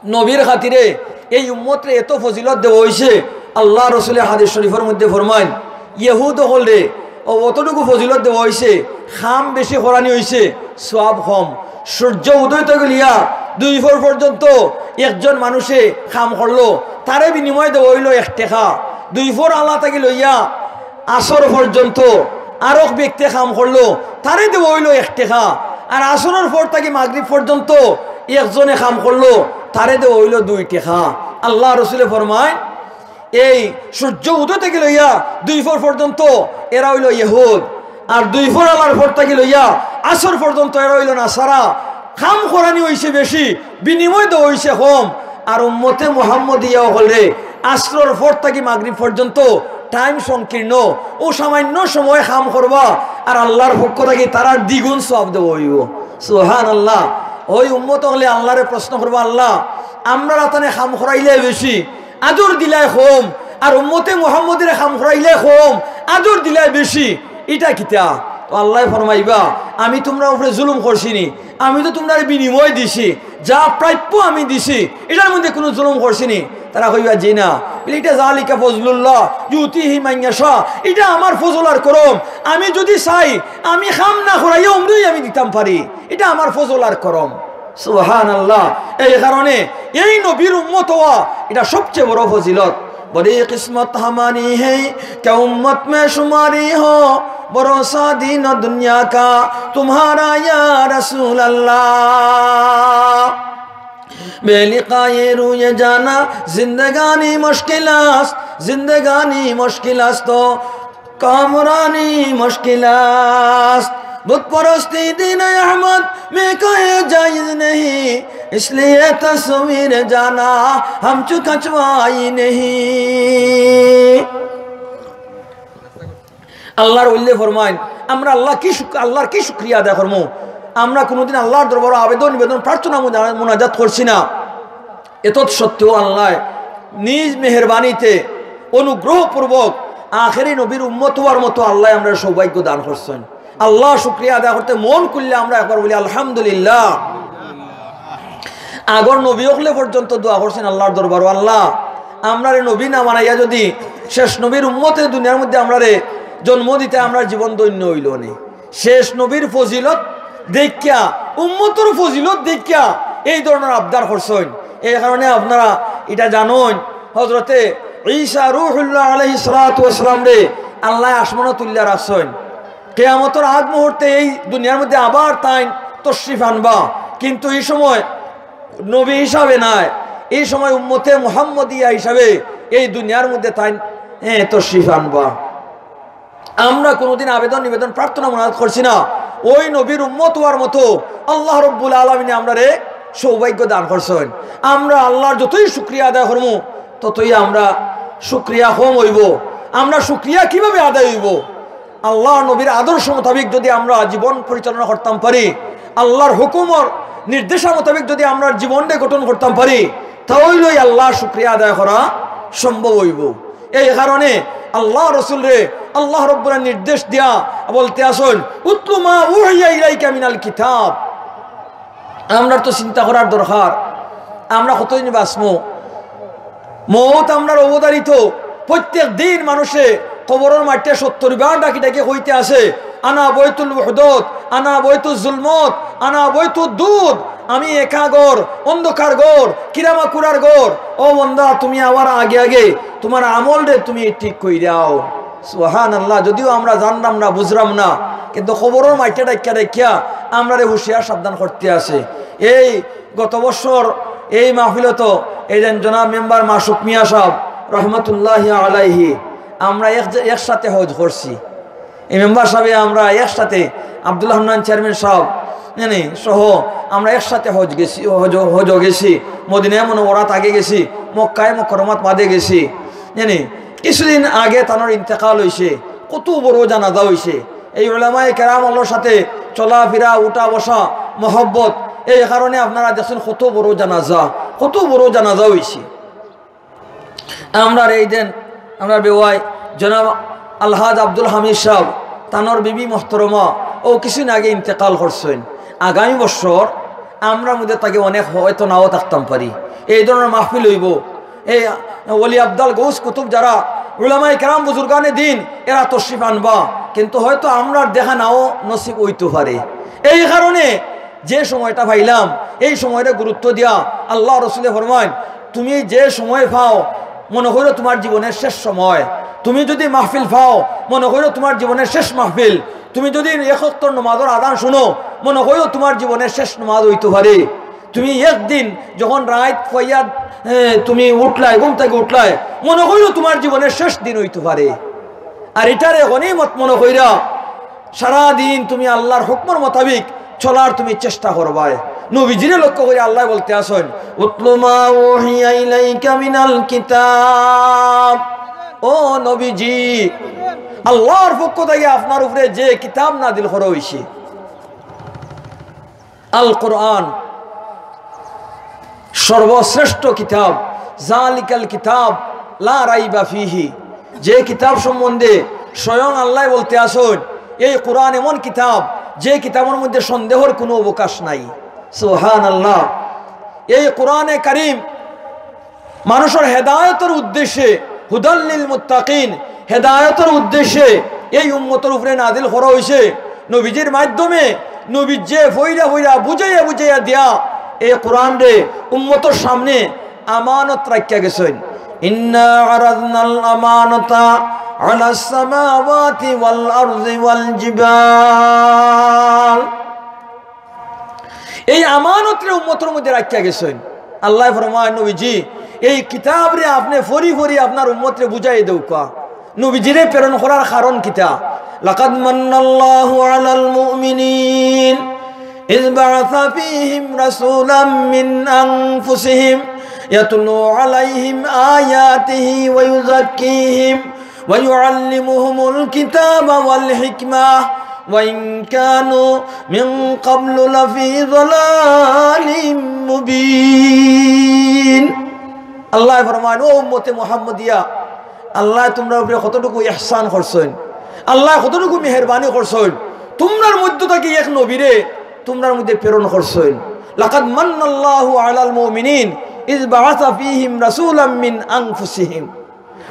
নবীর খাতিরে এই উম্মতরে এত ফজিলত দেওয়া অইছে। আল্লাহর রসুলে হাদিস শরীফর মধ্যে ফরমাইন, ইহুদ অকলরে অতটুকু ফজিলত দেওয়া অইছে, কাম বেশি করানি অইছে, সওয়াব কম। সূর্য উদয় থাকি লইয়া দুইফর পর্যন্ত একজন মানুষে কাম করলো, তারে বিনিময়ে দেওয়া অইলো এক টেকা। দুইফর আলা থাকি লইয়া আসর পর্যন্ত আরক ব্যক্তি কাম করলো, তারে দেওয়া অইলো এক টেকা। আর আসরর পর থাকি মাগরিব পর্যন্ত একজনে কাম করলো, তারে দেওয়া অইলো দুই টেকা। আল্লাহর রসুলে ফরমাইন, এই সূর্য উদয় থাকি লইয়া দুইফর পর্যন্ত এরা অইলো ইহুদ, আর দুইফর আলার পর থাকি লইয়া আসর পর্যন্ত এরা অইলো নাসারা। কাম করানি অইছে বেশি, বিনিময় দেওয়া অইছে কম। আর উম্মতে মুহাম্মদিয়া অকলরে আছরর পর থাকি মাগরিব পর্যন্ত টাইম সংকীর্ণ, অউ সামান্য সময় কাম করবা, আর আল্লার পক্ষ থাকি তারার দ্বিগুণ সওয়াব দেওয়া অইবো। সুবহানাল্লাহ। অউ উম্মত অকলে আল্লারে প্রশ্ন করবা, "আল্লা, আমরার আতানে কাম করাইলে বেশি, আজর দিলায় কম, আর উম্মতে মুহাম্মদিরে কাম করাইলে কম, আজর দিলায় বেশি, ইটা কিতা?" তো আল্লায় ফরমাইবা, "আমি তুমরার উপরে জুলুম করছি নি, আমি তো তুমরারে বিনিময় দিছি, যা প্রাপ্য আমি দিছি, ইটার মধ্যে কুনু জুলুম করছি নি?" তারা কইবা, "জি না।" বলে, "ইটা যালিকা ফজলুল্লাহ ইউতিহি মান ইয়াশা, ইটা আমার ফজল আর করম, আমি যুদি চাই, আমি কাম না করাইয়া অমনেউ আমি দিতাম পারি, ইটা আমার ফজল আর করম।" সুবহানাল্লাহ। এই কারণে এই নবীর উম্মত অওয়া ইটা সবচেয়ে বড় ফজিলত। "বড়ি কিসমত হামারি হে কে উম্মত মে শুমারি হো, ভরসা দিন দুনিয়া কা তুমহারা ইয়া রাসূল আল্লাহ।" বে লিকায়ে রুয়ে জানা জিন্দেগানি মুশকিল আস্ত, জিন্দেগানি মুশকিল আস্ত, کامرانی مشکل است، بت پرستی دین احمد میں کہے جائز نہیں، اس لیے تصویر جانا ہم چو کھنچوائی نہیں۔ আল্লার ওলিয়ে ফরমাইন, আমরা আল্লাহ কি শুক-, আল্লার কি শুকরিয়া আদায় করমু? আমরা কুনুদিন আল্লার দরবারো আবেদন নিবেদন, প্রার্থনা, মুনা-, মুনাজাত করছি না। এতদ সত্ত্বেও আল্লায় নিজ মেহেরবানিতে অনুগ্রহপূর্বক আখেরি নবীর উম্মত অওয়ার মতো আল্লায় আমরারে সৌভাগ্য দান করছইন। আল্লার শুকরিয়া আদায় করতে মন খুলিয়া আমরা একবার বলি, "আলহামদুলিল্লাহ।" আগর নবী অকলে পর্যন্ত দোয়া করছইন আল্লার দরবারো, "আল্লাহ, আমরারে নবী না বানাইয়া যুদি শেষ নবীর উম্মতে দুনিয়ার মধ্যে আমরারে জন্ম দিতে, আমরার জীবন ধন্য অইলো নে।" শেষ নবীর ফজিলত দেখিয়া, উম্মতর ফজিলত দেখিয়া এই ধরনর আবদার করছইন। এই কারণে আপনারা ইটা জানইন, হযরতে ঈসা রুহুল্লাহ আলাইহিস সালাতু ওয়াস সালামরে আল্লায় আসমানো তুলিয়া রাখছইন। কিয়ামতর আগ মুহূর্তে এই দুনিয়ার মধ্যে আবার তাইন তশরিফ আনবা, কিন্তু ই সময় নবী হিসাবে নায়, ই সময় উম্মতে মুহাম্মদিয়া হিসাবে এই দুনিয়ার মধ্যে তাইন, এ, তশরিফ আনবা। আমরা কুনুদিন আবেদন নিবেদন, প্রার্থনা, মুনাজাত করছি না, ওই নবীর উম্মত অওয়ার মতো আল্লাহ রব্বুল আলামিনে আমরারে সৌভাগ্য দান করছইন। আমরা আল্লার যতই শুকরিয়া আদায় করমু, ততই আমরা শুকরিয়া কম অইবো। আমরা শুকরিয়া কিভাবে আদায় অইবো? আল্লার নবীর আদর্শ মোতাবিক যুদি আমরা জীবন পরিচালনা করতাম পারি, আল্লার হুকুমর নির্দেশা মোতাবিক যুদি আমরা জীবনরে গঠন করতাম পারি, তাইলেউ আল্লার শুকরিয়া আদায় করা সম্ভব অইবো। এই কারণে আল্লার রসুলরে আল্লাহ রব্বুল আলামিন নির্দেশ দিয়া বলতে আছইন, "উতলু মা উহিয়া ইলাইকা মিনাল কিতাব।" আমরার তো চিন্তা করার দরকার, আমরা কতদিন বাঁচমু? মউত আমরার অবধারিত। প্রত্যেক দিন মানুষে কবরর মাটিয়ে সত্তর বার ডাকি ডাকি কইতে আছে, "আনা বৈতুল ওহদত, আনা বৈতুল জুলমত, আনা বৈতুল দুদ।" আমি একা ঘর, অন্ধকার ঘর, কিরামাকুরার ঘর। ও বন্দা, তুমি আমার আগে আগে তুমার আমলরে তুমি ঠিক কইরাও। সুবহানাল্লাহ। যদিও আমরা জানরাম না, বুঝরাম না, কিন্তু কবরর মাটিয়ে ডাকিয়া ডাকিয়া আমরারে হুঁশিয়ার সাবধান করতে আছে। এই গত বছর এই মাহফিলত এই যেন জনাব মেম্বার মাসুক মিয়া সাহেব রহমতুল্লাহি আলাইহি, আমরা এক-, একসাথে হজ করছি। এই মেম্বার সাহেবে আমরা একসাথে, আব্দুল হান্নান চেয়ারম্যান সাহেব, জানি, সহ আমরা একসাথে হজ গেছি, হজ, হজ গেছি, মদিনায় মুনাওয়ারাত আগে গেছি, মক্কায় মুকাররমাত বাদে গেছি। জানি, কিছুদিন আগে তানর ইন্তেকাল অইছে, কত বড় জানাজা অইছে। এই উলামায়ে কেরাম অকলর সাথে চলাফিরা, উঠা বসা, মহব্বত, এই কারণে আপনারা দেখছইন কত বড় জানাজা, কত বড় জানাজা অইছে। আমরার এই দিন, আমরার বেওয়াই জনাব আলহাজ আব্দুল হামিদ সাহেব, তানর বিবি মোহতরমা, অউ কিছুদিন আগে ইন্তেকাল করছইন। আগামী বছর আমরার মধ্যে থাকি অনেক হয়তো নাও থাকতাম পারি, এই ধরনর মাহফিল অইবো। এই ওলি আবদাল গৌস কুতুব যারা উলামায়ে কেরাম বুজুর্গানে দিন, এরা তশরিফ আনবা, কিন্তু হয়তো আমরার দেখা নাও নসিব অইতো পারে। এই কারণে যে সময়টা পাইলাম, এই সময়টা গুরুত্ব দিয়া আল্লার রসুলে ফরমাইন, তুমি যে সময় পাও, মনো করো তুমার জীবনর শেষ সময়। তুমি যুদি মাহফিল পাও, মনো করো তুমার জীবনর শেষ মাহফিল। তুমি যুদি এক ওয়াক্তর নমাজর আজান হুনো, মনো করো তুমার জীবনর শেষ নমাজ অইতো পারে। তুমি একদিন যখন রাইত পইয়া, এ, তুমি উঠলায়, ঘুম থাকি উঠলায়, মনো করো তুমার জীবনর শেষ দিন অইতো পারে। আর ইটারে গনিমত মনো কইরা সারা দিন তুমি আল্লার হুকুমর মোতাবিক চলার তুমি চেষ্টা করবায়। নবীজিরে লক্ষ্য করি আল্লায় বলতে আছইন, "উতলু মা উহিয়া ইলাইকা মিনাল কিতাব।" ও নবীজি, আল্লাহর পক্ষ থাকি আপনার উপরে যে কিতাব নাজিল করা অইছে, আল কোরআন, সর্বশ্রেষ্ঠ কিতাব, জালিকাল কিতাব লা রাইবা ফিহি, যে কিতাব সম্বন্ধে স্বয়ং আল্লায় বলতে আছইন, এই কোরআন এমন কিতাব, যে কিতাবর মধ্যে সন্দেহর কুনু অবকাশ নাই। সুবহানাল্লাহ। এই কোরআনে কারীম মানুষর হেদায়েতর উদ্দেশ্যে, হুদাল লিল মুত্তাকিন, হেদায়েতর উদ্দেশ্যে এই উম্মতর উপরে নাজিল করা অইছে। নবীজির মাধ্যমে নবীজিয়ে ফইরা ফইরা বুঝাইয়া বুঝাইয়া দিয়া এই কোরআনরে উম্মতর সামনে আমানত রাখিয়া গেছইন। ইন্না আরাদনাল আমানাতা আলাস সামাওয়াতি ওয়াল আরদি ওয়াল জিবাল। এই আমানতরে উম্মতর মধ্যে রাখিয়া গেছইন। আল্লায় ফরমায়, "নবীজি, এই কিতাবরে আপনে ফড়ি ফড়ি আপনার উম্মতরে বুঝাই দেউক্কা।" নবীজিরে প্রেরণ করার কারণ কিতা? লাকাদ মান্নাল্লাহু আলাল মুমিনিন ইয বাআসা ফীহিম রাসূলাম মিন আনফুসিহিম ইয়াতলু আলাইহিম আয়াতিহি ওয়া ইউযাক্কিহিম ওয়া ইউআল্লিমুহুমুল কিতাবা ওয়াল হিকমাহ ওয়া ইন কানু মিন ক্বাবলু লাফী যালালিম মুবিন। আল্লায় ফরমাইন, "ও উম্মতে মুহাম্মদিয়া, আল্লায় তুমরার উপরে কতটুকু ইহসান করছইন, আল্লায় কতটুকু মেহেরবানি করছইন, তুমরার মধ্য থাকি এক নবীরে তুমরার মধ্যে প্রেরণ করছইন।" লাকাদ মান্নাল্লাহু আলাল মুমিনিন ইয বাআসা ফীহিম রাসূলাম মিন আনফুসিহিম।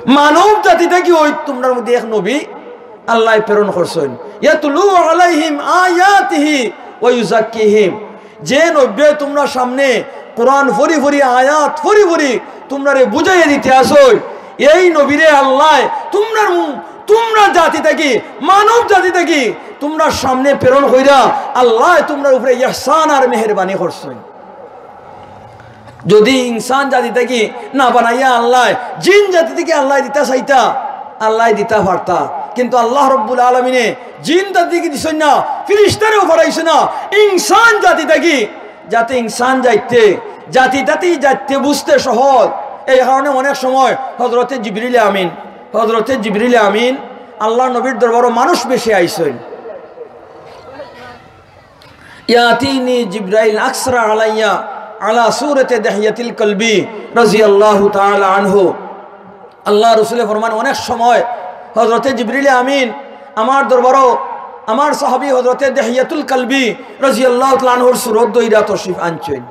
মানব জাতি থাকি ওই তুমরার মধ্যে এক নবী আল্লায় প্রেরণ করছইন। ইয়াতলু আলাইহিম আয়াতিহি ওয়া ইউযাক্কিহিম। যে নবীয়ে তুমরার সামনে কোরআন ফড়ি ফড়ি, আয়াত ফড়ি ফড়ি তুমরারে বুঝাইয়া দিতে আছইন, এই নবীরে আল্লায় তুমরার মু-, তুমরার জাতি থাকি, মানব জাতি থাকি তুমরার সামনে প্রেরণ কইরা আল্লায় তুমরার উপরে ইহসান আর মেহেরবানি করছইন। যদি ইনসান জাতি থাকি না বানাইয়া আল্লায় জিন জাতি থাকি আল্লায় দিতা চাইতা, আল্লায় দিতা পারতা। কিন্তু আল্লাহ রব্বুল আলামিনে জিন জাতি থাকি দিছইন না, ফিরিস্তারেও পাঠাইছইন না, ইনসান জাতি থাকি, যাতে ইনসান যাইতে, জাতি জাতি যাইতে বুঝতে সহজ। এই কারণে অনেক সময় হযরতে জিবরিল আমিন, হযরতে জিবরিল আমিন আল্লাহর নবীর দরবারো মানুষ বেশে আইছইন। ইয়াতিনি জিব্রাইল আকসরা আলাইয়া আলা সুরতে দিহইয়াতিল কালবি রাদিয়াল্লাহু তাআলা আনহু। আল্লাহর রসুলে ফরমাইন, অনেক সময় হযরতে জিবরিল আমিন আমার দরবারো আমার সাহাবী হযরতে দিহইয়াতুল কালবি রাদিয়াল্লাহু তাআলা আনহুর সুরত ধইরা তশরিফ আনছইন।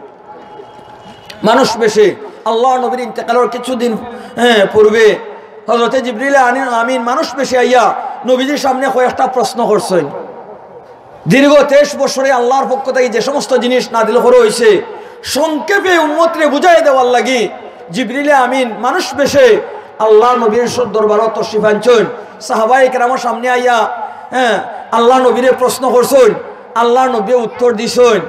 মানুষ বেশে আল্লাহর নবীর ইন্তেকালর কিছুদিন, হ্যাঁ, পূর্বে হযরতে জিবরিল আনি-, আমিন মানুষ বেশে আইয়া নবীজির সামনে কয়েকটা প্রশ্ন করছইন। দীর্ঘ তেইশ বছরে আল্লাহর পক্ষ থাকি যে সমস্ত জিনিস নাজিল করা অইছে, সংক্ষেপে উম্মতরে বুঝাই দেওয়ার লাগি জিবরিলে আমিন মানুষ বেশে আল্লাহর নবীর স-, দরবারো তশরিফ আনছইন। সাহাবায়ে কেরামর সামনে আইয়া, হ্যাঁ, আল্লাহর নবীরে প্রশ্ন করছইন, আল্লাহর নবীয়ে উত্তর দিছইন।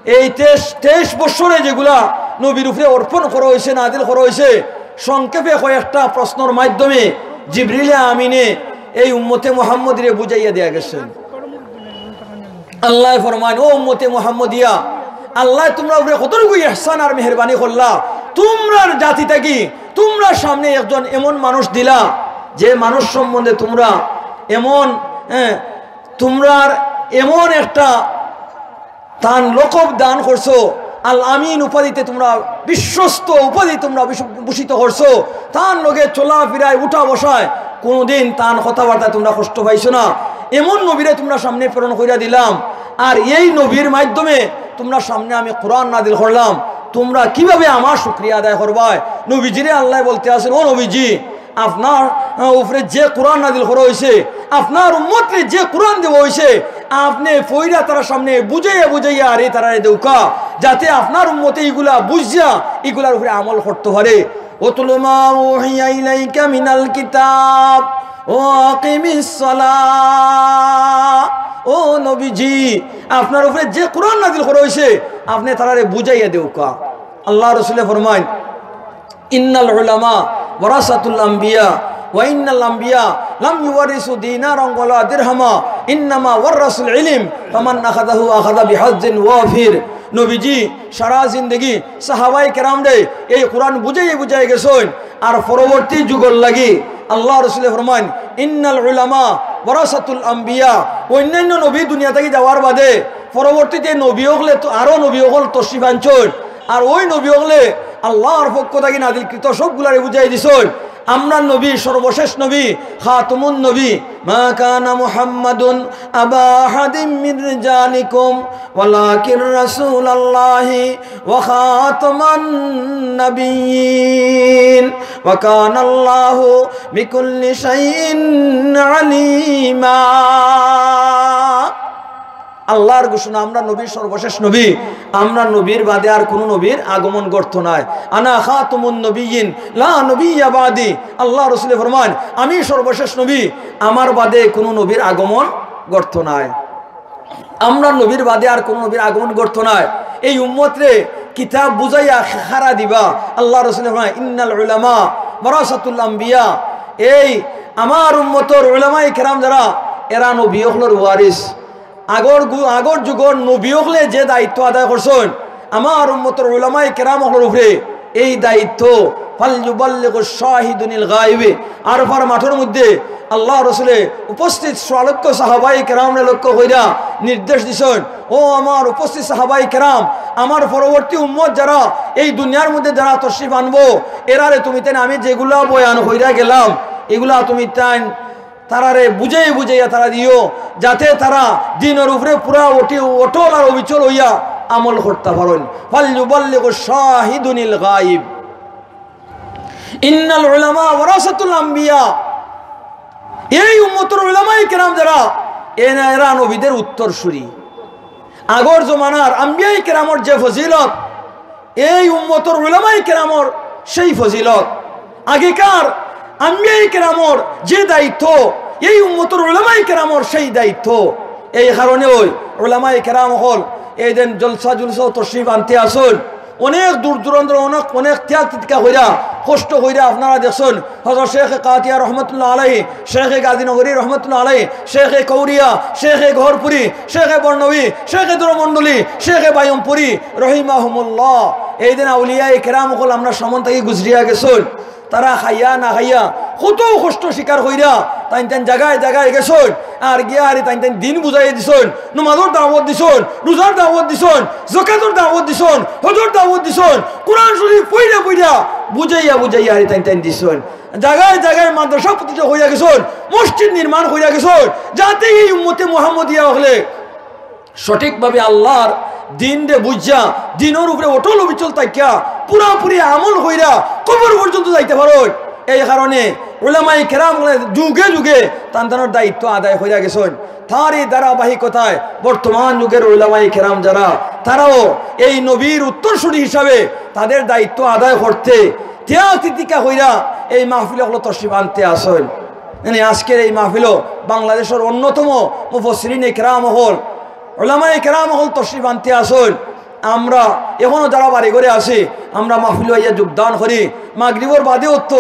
এই তেইশ, তেইশ বছরে যেগুলা নবীর উপরে অর্পণ করা অইছে, নাজিল করা অইছে, সংক্ষেপে কয়েকটা প্রশ্নর মাধ্যমে জিবরিলে আমিনে এই উম্মতে মুহাম্মদীরে বুঝাইয়া দিয়া গেছইন। আল্লায় ফরমাইন, "ও উম্মতে মুহাম্মদিয়া, আল্লায় তুমরার উপরে কতটুকু ইহসান আর মেহেরবানি করলা, তুমরার জাতি থাকি তুমরার সামনে একজন এমন মানুষ দিলা, যে মানুষ সম্বন্ধে তুমরা এমন, হ্যাঁ, তুমরার এমন একটা তান লকব দান করছো, আল আমিন উপাধিতে তুমরা, বিশ্বস্ত উপাধি তুমরা বিশ-, ভূষিত করছো, তান লগে চলাফিরায় উঠা বসায় কোনোদিন তান কথাবার্তায় তুমরা কষ্ট পাইছো না, এমন নবীরে তুমরার সামনে প্রেরণ কইরা দিলাম, আর এই নবীর মাধ্যমে তুমরার সামনে আমি কোরআন নাজিল করলাম, তুমরা কিভাবে আমার শুকরিয়া আদায় করবায়?" নবীজিরে আল্লায় বলতে আছইন, "ও নবীজি, আপনার, আহ, উপরে যে কোরআন নাজিল করা অইছে, আপনার উম্মতরে যে কোরআন দেওয়া অইছে, আপনে পইড়া তারার সামনে বুঝাইয়া বুঝাইয়া আর এই তারারে দেউক্কা, যাতে আপনার উম্মতে ইগুলা বুঝিয়া ইগুলার উপরে আমল করতে পারে।" "উতলু মা উহিয়া ইলাইকা মিনাল কিতাব ওয়া আকিমিস সালাহ।" ও নবীজি, আপনার উপরে যে কোরআন নাজিল করা অইছে, আপনে তারারে বুঝাইয়া দেউক্কা। আল্লাহর রসুলে ফরমাইন, "ইন্নাল উলামা ওয়ারাসাতুল আম্বিয়া, وإن الأنبياء لم يورثوا دينارا ولا درهما إنما ورثوا العلم فمن أخذه أخذ بحظ وافر। নবীজি সারা জিন্দেগি সাহাবায়ে কেরামরে এই কোরআন বুঝাইয়া বুঝাইয়া গেছইন। আর পরবর্তী যুগর লাগি আল্লার রসুলে ফরমাইন, "ইন্নাল উলামা ওয়ারাসাতুল আম্বিয়া।" অইন্যান্য নবী দুনিয়া থাকি যাওয়ার বাদে পরবর্তীতে নবী অকলে তো, আরো নবী অকল তশরিফ আনছইন। আর ওই নবী অকলে আল্লার পক্ষ থাকি নাজিলকৃত সবগুলারে বুঝাইয়া দিছইন। আমরার নবী সর্বশেষ নবী, খাতমুন নবী। ما كان محمد أبا أحد من رجالكم ولكن رسول الله وخاتم النبيين وكان الله بكل شيء عليما। আল্লার ঘোষণা, আমরার নবী সর্বশেষ নবী, আমরার নবীর বাদে আর কুনু নবীর আগমন ঘটতো নায়। أنا خاتم النبيين لا نبي بعدي। আল্লার রসুলে ফরমাইন, "আমি সর্বশেষ নবী, আমার বাদে কুনু নবীর আগমন ঘটতো নায়।" আমরার নবীর বাদে আর কুনু নবীর আগমন ঘটতো নায়। এই উম্মতরে কিতাব বুঝাইয়া খাড়া দিবা। আল্লার রসুলে ফরমাইন, "ইন্নাল উলামা ওয়ারাসাতুল আম্বিয়া।" এই আমার উম্মতর উলামায়ে কেরাম যারা, এরা নবী অকলর ওয়ারিস। আগর গু-, আগর যুগর নবী অকলে যে দায়িত্ব আদায় করছইন, আমার উম্মতর উলামায়ে কেরাম অকলর উপরে এই দায়িত্ব। فليبلغ الشاهد الغائب। আরফার মাঠর মধ্যে আল্লার রসুলে উপস্থিত সোয়া লক্ষ সাহাবায়ে কেরামরে লক্ষ্য কইরা নির্দেশ দিছইন, "ও আমার উপস্থিত সাহাবায়ে কেরাম, আমার পরবর্তী উম্মত যারা এই দুনিয়ার মধ্যে যারা তশরিফ আনবো, এরারে তুমি তাইন আমি যেগুলা বয়ান কইরা গেলাম, এগুলা তুমি তাইন তারারে বুঝাইয়া বুঝাইয়া তারা দিও, যাতে তারা দ্বীনর উপরে পুরা অটি-, অটল আর অবিচল অইয়া আমল করতা পারইন।" فليبلغ الشاهد الغائب। إن العلماء ورثة الأنبياء। এই উম্মতর উলামায়ে কেরাম যারা, এরা, এরা নবীদের উত্তরসূরি। আগর জমানার আম্বিয়ায়ে কেরামর যে ফজিলত, এই উম্মতর উলামায়ে কেরামর সেই ফজিলত। আগেকার আম্বিয়ায়ে কেরামর যে দায়িত্ব, এই উম্মতর উলামায়ে কেরামর সেই দায়িত্ব। এই কারণে ওই উলামায়ে কেরাম অকল এই দিন জলসা জুলসাও তশরিফ আনতে আছইন। অনেক দূর দূরান্তর অনেক, অনেক ত্যাগ তিতিক্ষা কইরা, কষ্ট কইরা আপনারা দেখছইন, হযরত শেখ কাতিয়া রহমতুল্লাহ আলাইহি, শেখ গাজীনগরী রহমতুল্লাহ আলাইহি, শেখ কৌরিয়া, শেখ ঘরপুরি, শেখ বর্ণবী, শেখ দুরমণ্ডলী, শেখ বায়মপুরি রহিমাহুমুল্লাহ। এই দিন আউলিয়ায়ে কেরাম অকল আমরার সামন থাকি গুজরিয়া গেছইন। তারা খাইয়া না খাইয়া কত কষ্ট স্বীকার কইরা তাইন তাইন জাগায় জাগায় গেছইন, আর গিয়া হারি তাইন তাইন দ্বীন বুঝাইয়া দিছইন, নমাজর দাওয়াত দিছইন, রোজার দাওয়াত দিছইন, যাকাতর দাওয়াত দিছইন, হজর দাওয়াত দিছইন, কোরআন শরীফ পইড়া পইড়া বুঝাইয়া বুঝাইয়া হারি তাইন তাইন দিছইন। জাগায় জাগায় মাদ্রাসা প্রতিষ্ঠা কইরা গেছইন, মসজিদ নির্মাণ কইরা গেছইন, যাতে এই উম্মতে মুহাম্মদিয়া অকলে সঠিকভাবে আল্লার দ্বীনরে বুঝিয়া, দ্বীনর উপরে অটল অবিচল থাকিয়া, পুরাপুরি আমল কইরা কবর পর্যন্ত যাইতা পারইন। এই কারণে উলামায়ে কেরাম অকলে যুগে যুগে তান তানর দায়িত্ব আদায় কইরা গেছইন। তারই ধারাবাহিকতায় বর্তমান যুগর উলামায়ে কেরাম যারা, তারাও এই নবীর উত্তরসূরি হিসাবে তাদের দায়িত্ব আদায় করতে ত্যাগ তিতিক্ষা কইরা এই মাহফিল অকলো তশরিফ আনতে আছইন। মানে আজকের এই মাহফিলো বাংলাদেশর অন্যতম মুফাসসিরিনে কেরাম অকল, উলামায়ে কেরাম অকল তশরিফ আনতে আছইন। আমরা এখনো যারা বাড়ি ঘরে আছি, আমরা মাহফিলো আইয়া যোগদান করি। মাগরিবর বাদে অত্ত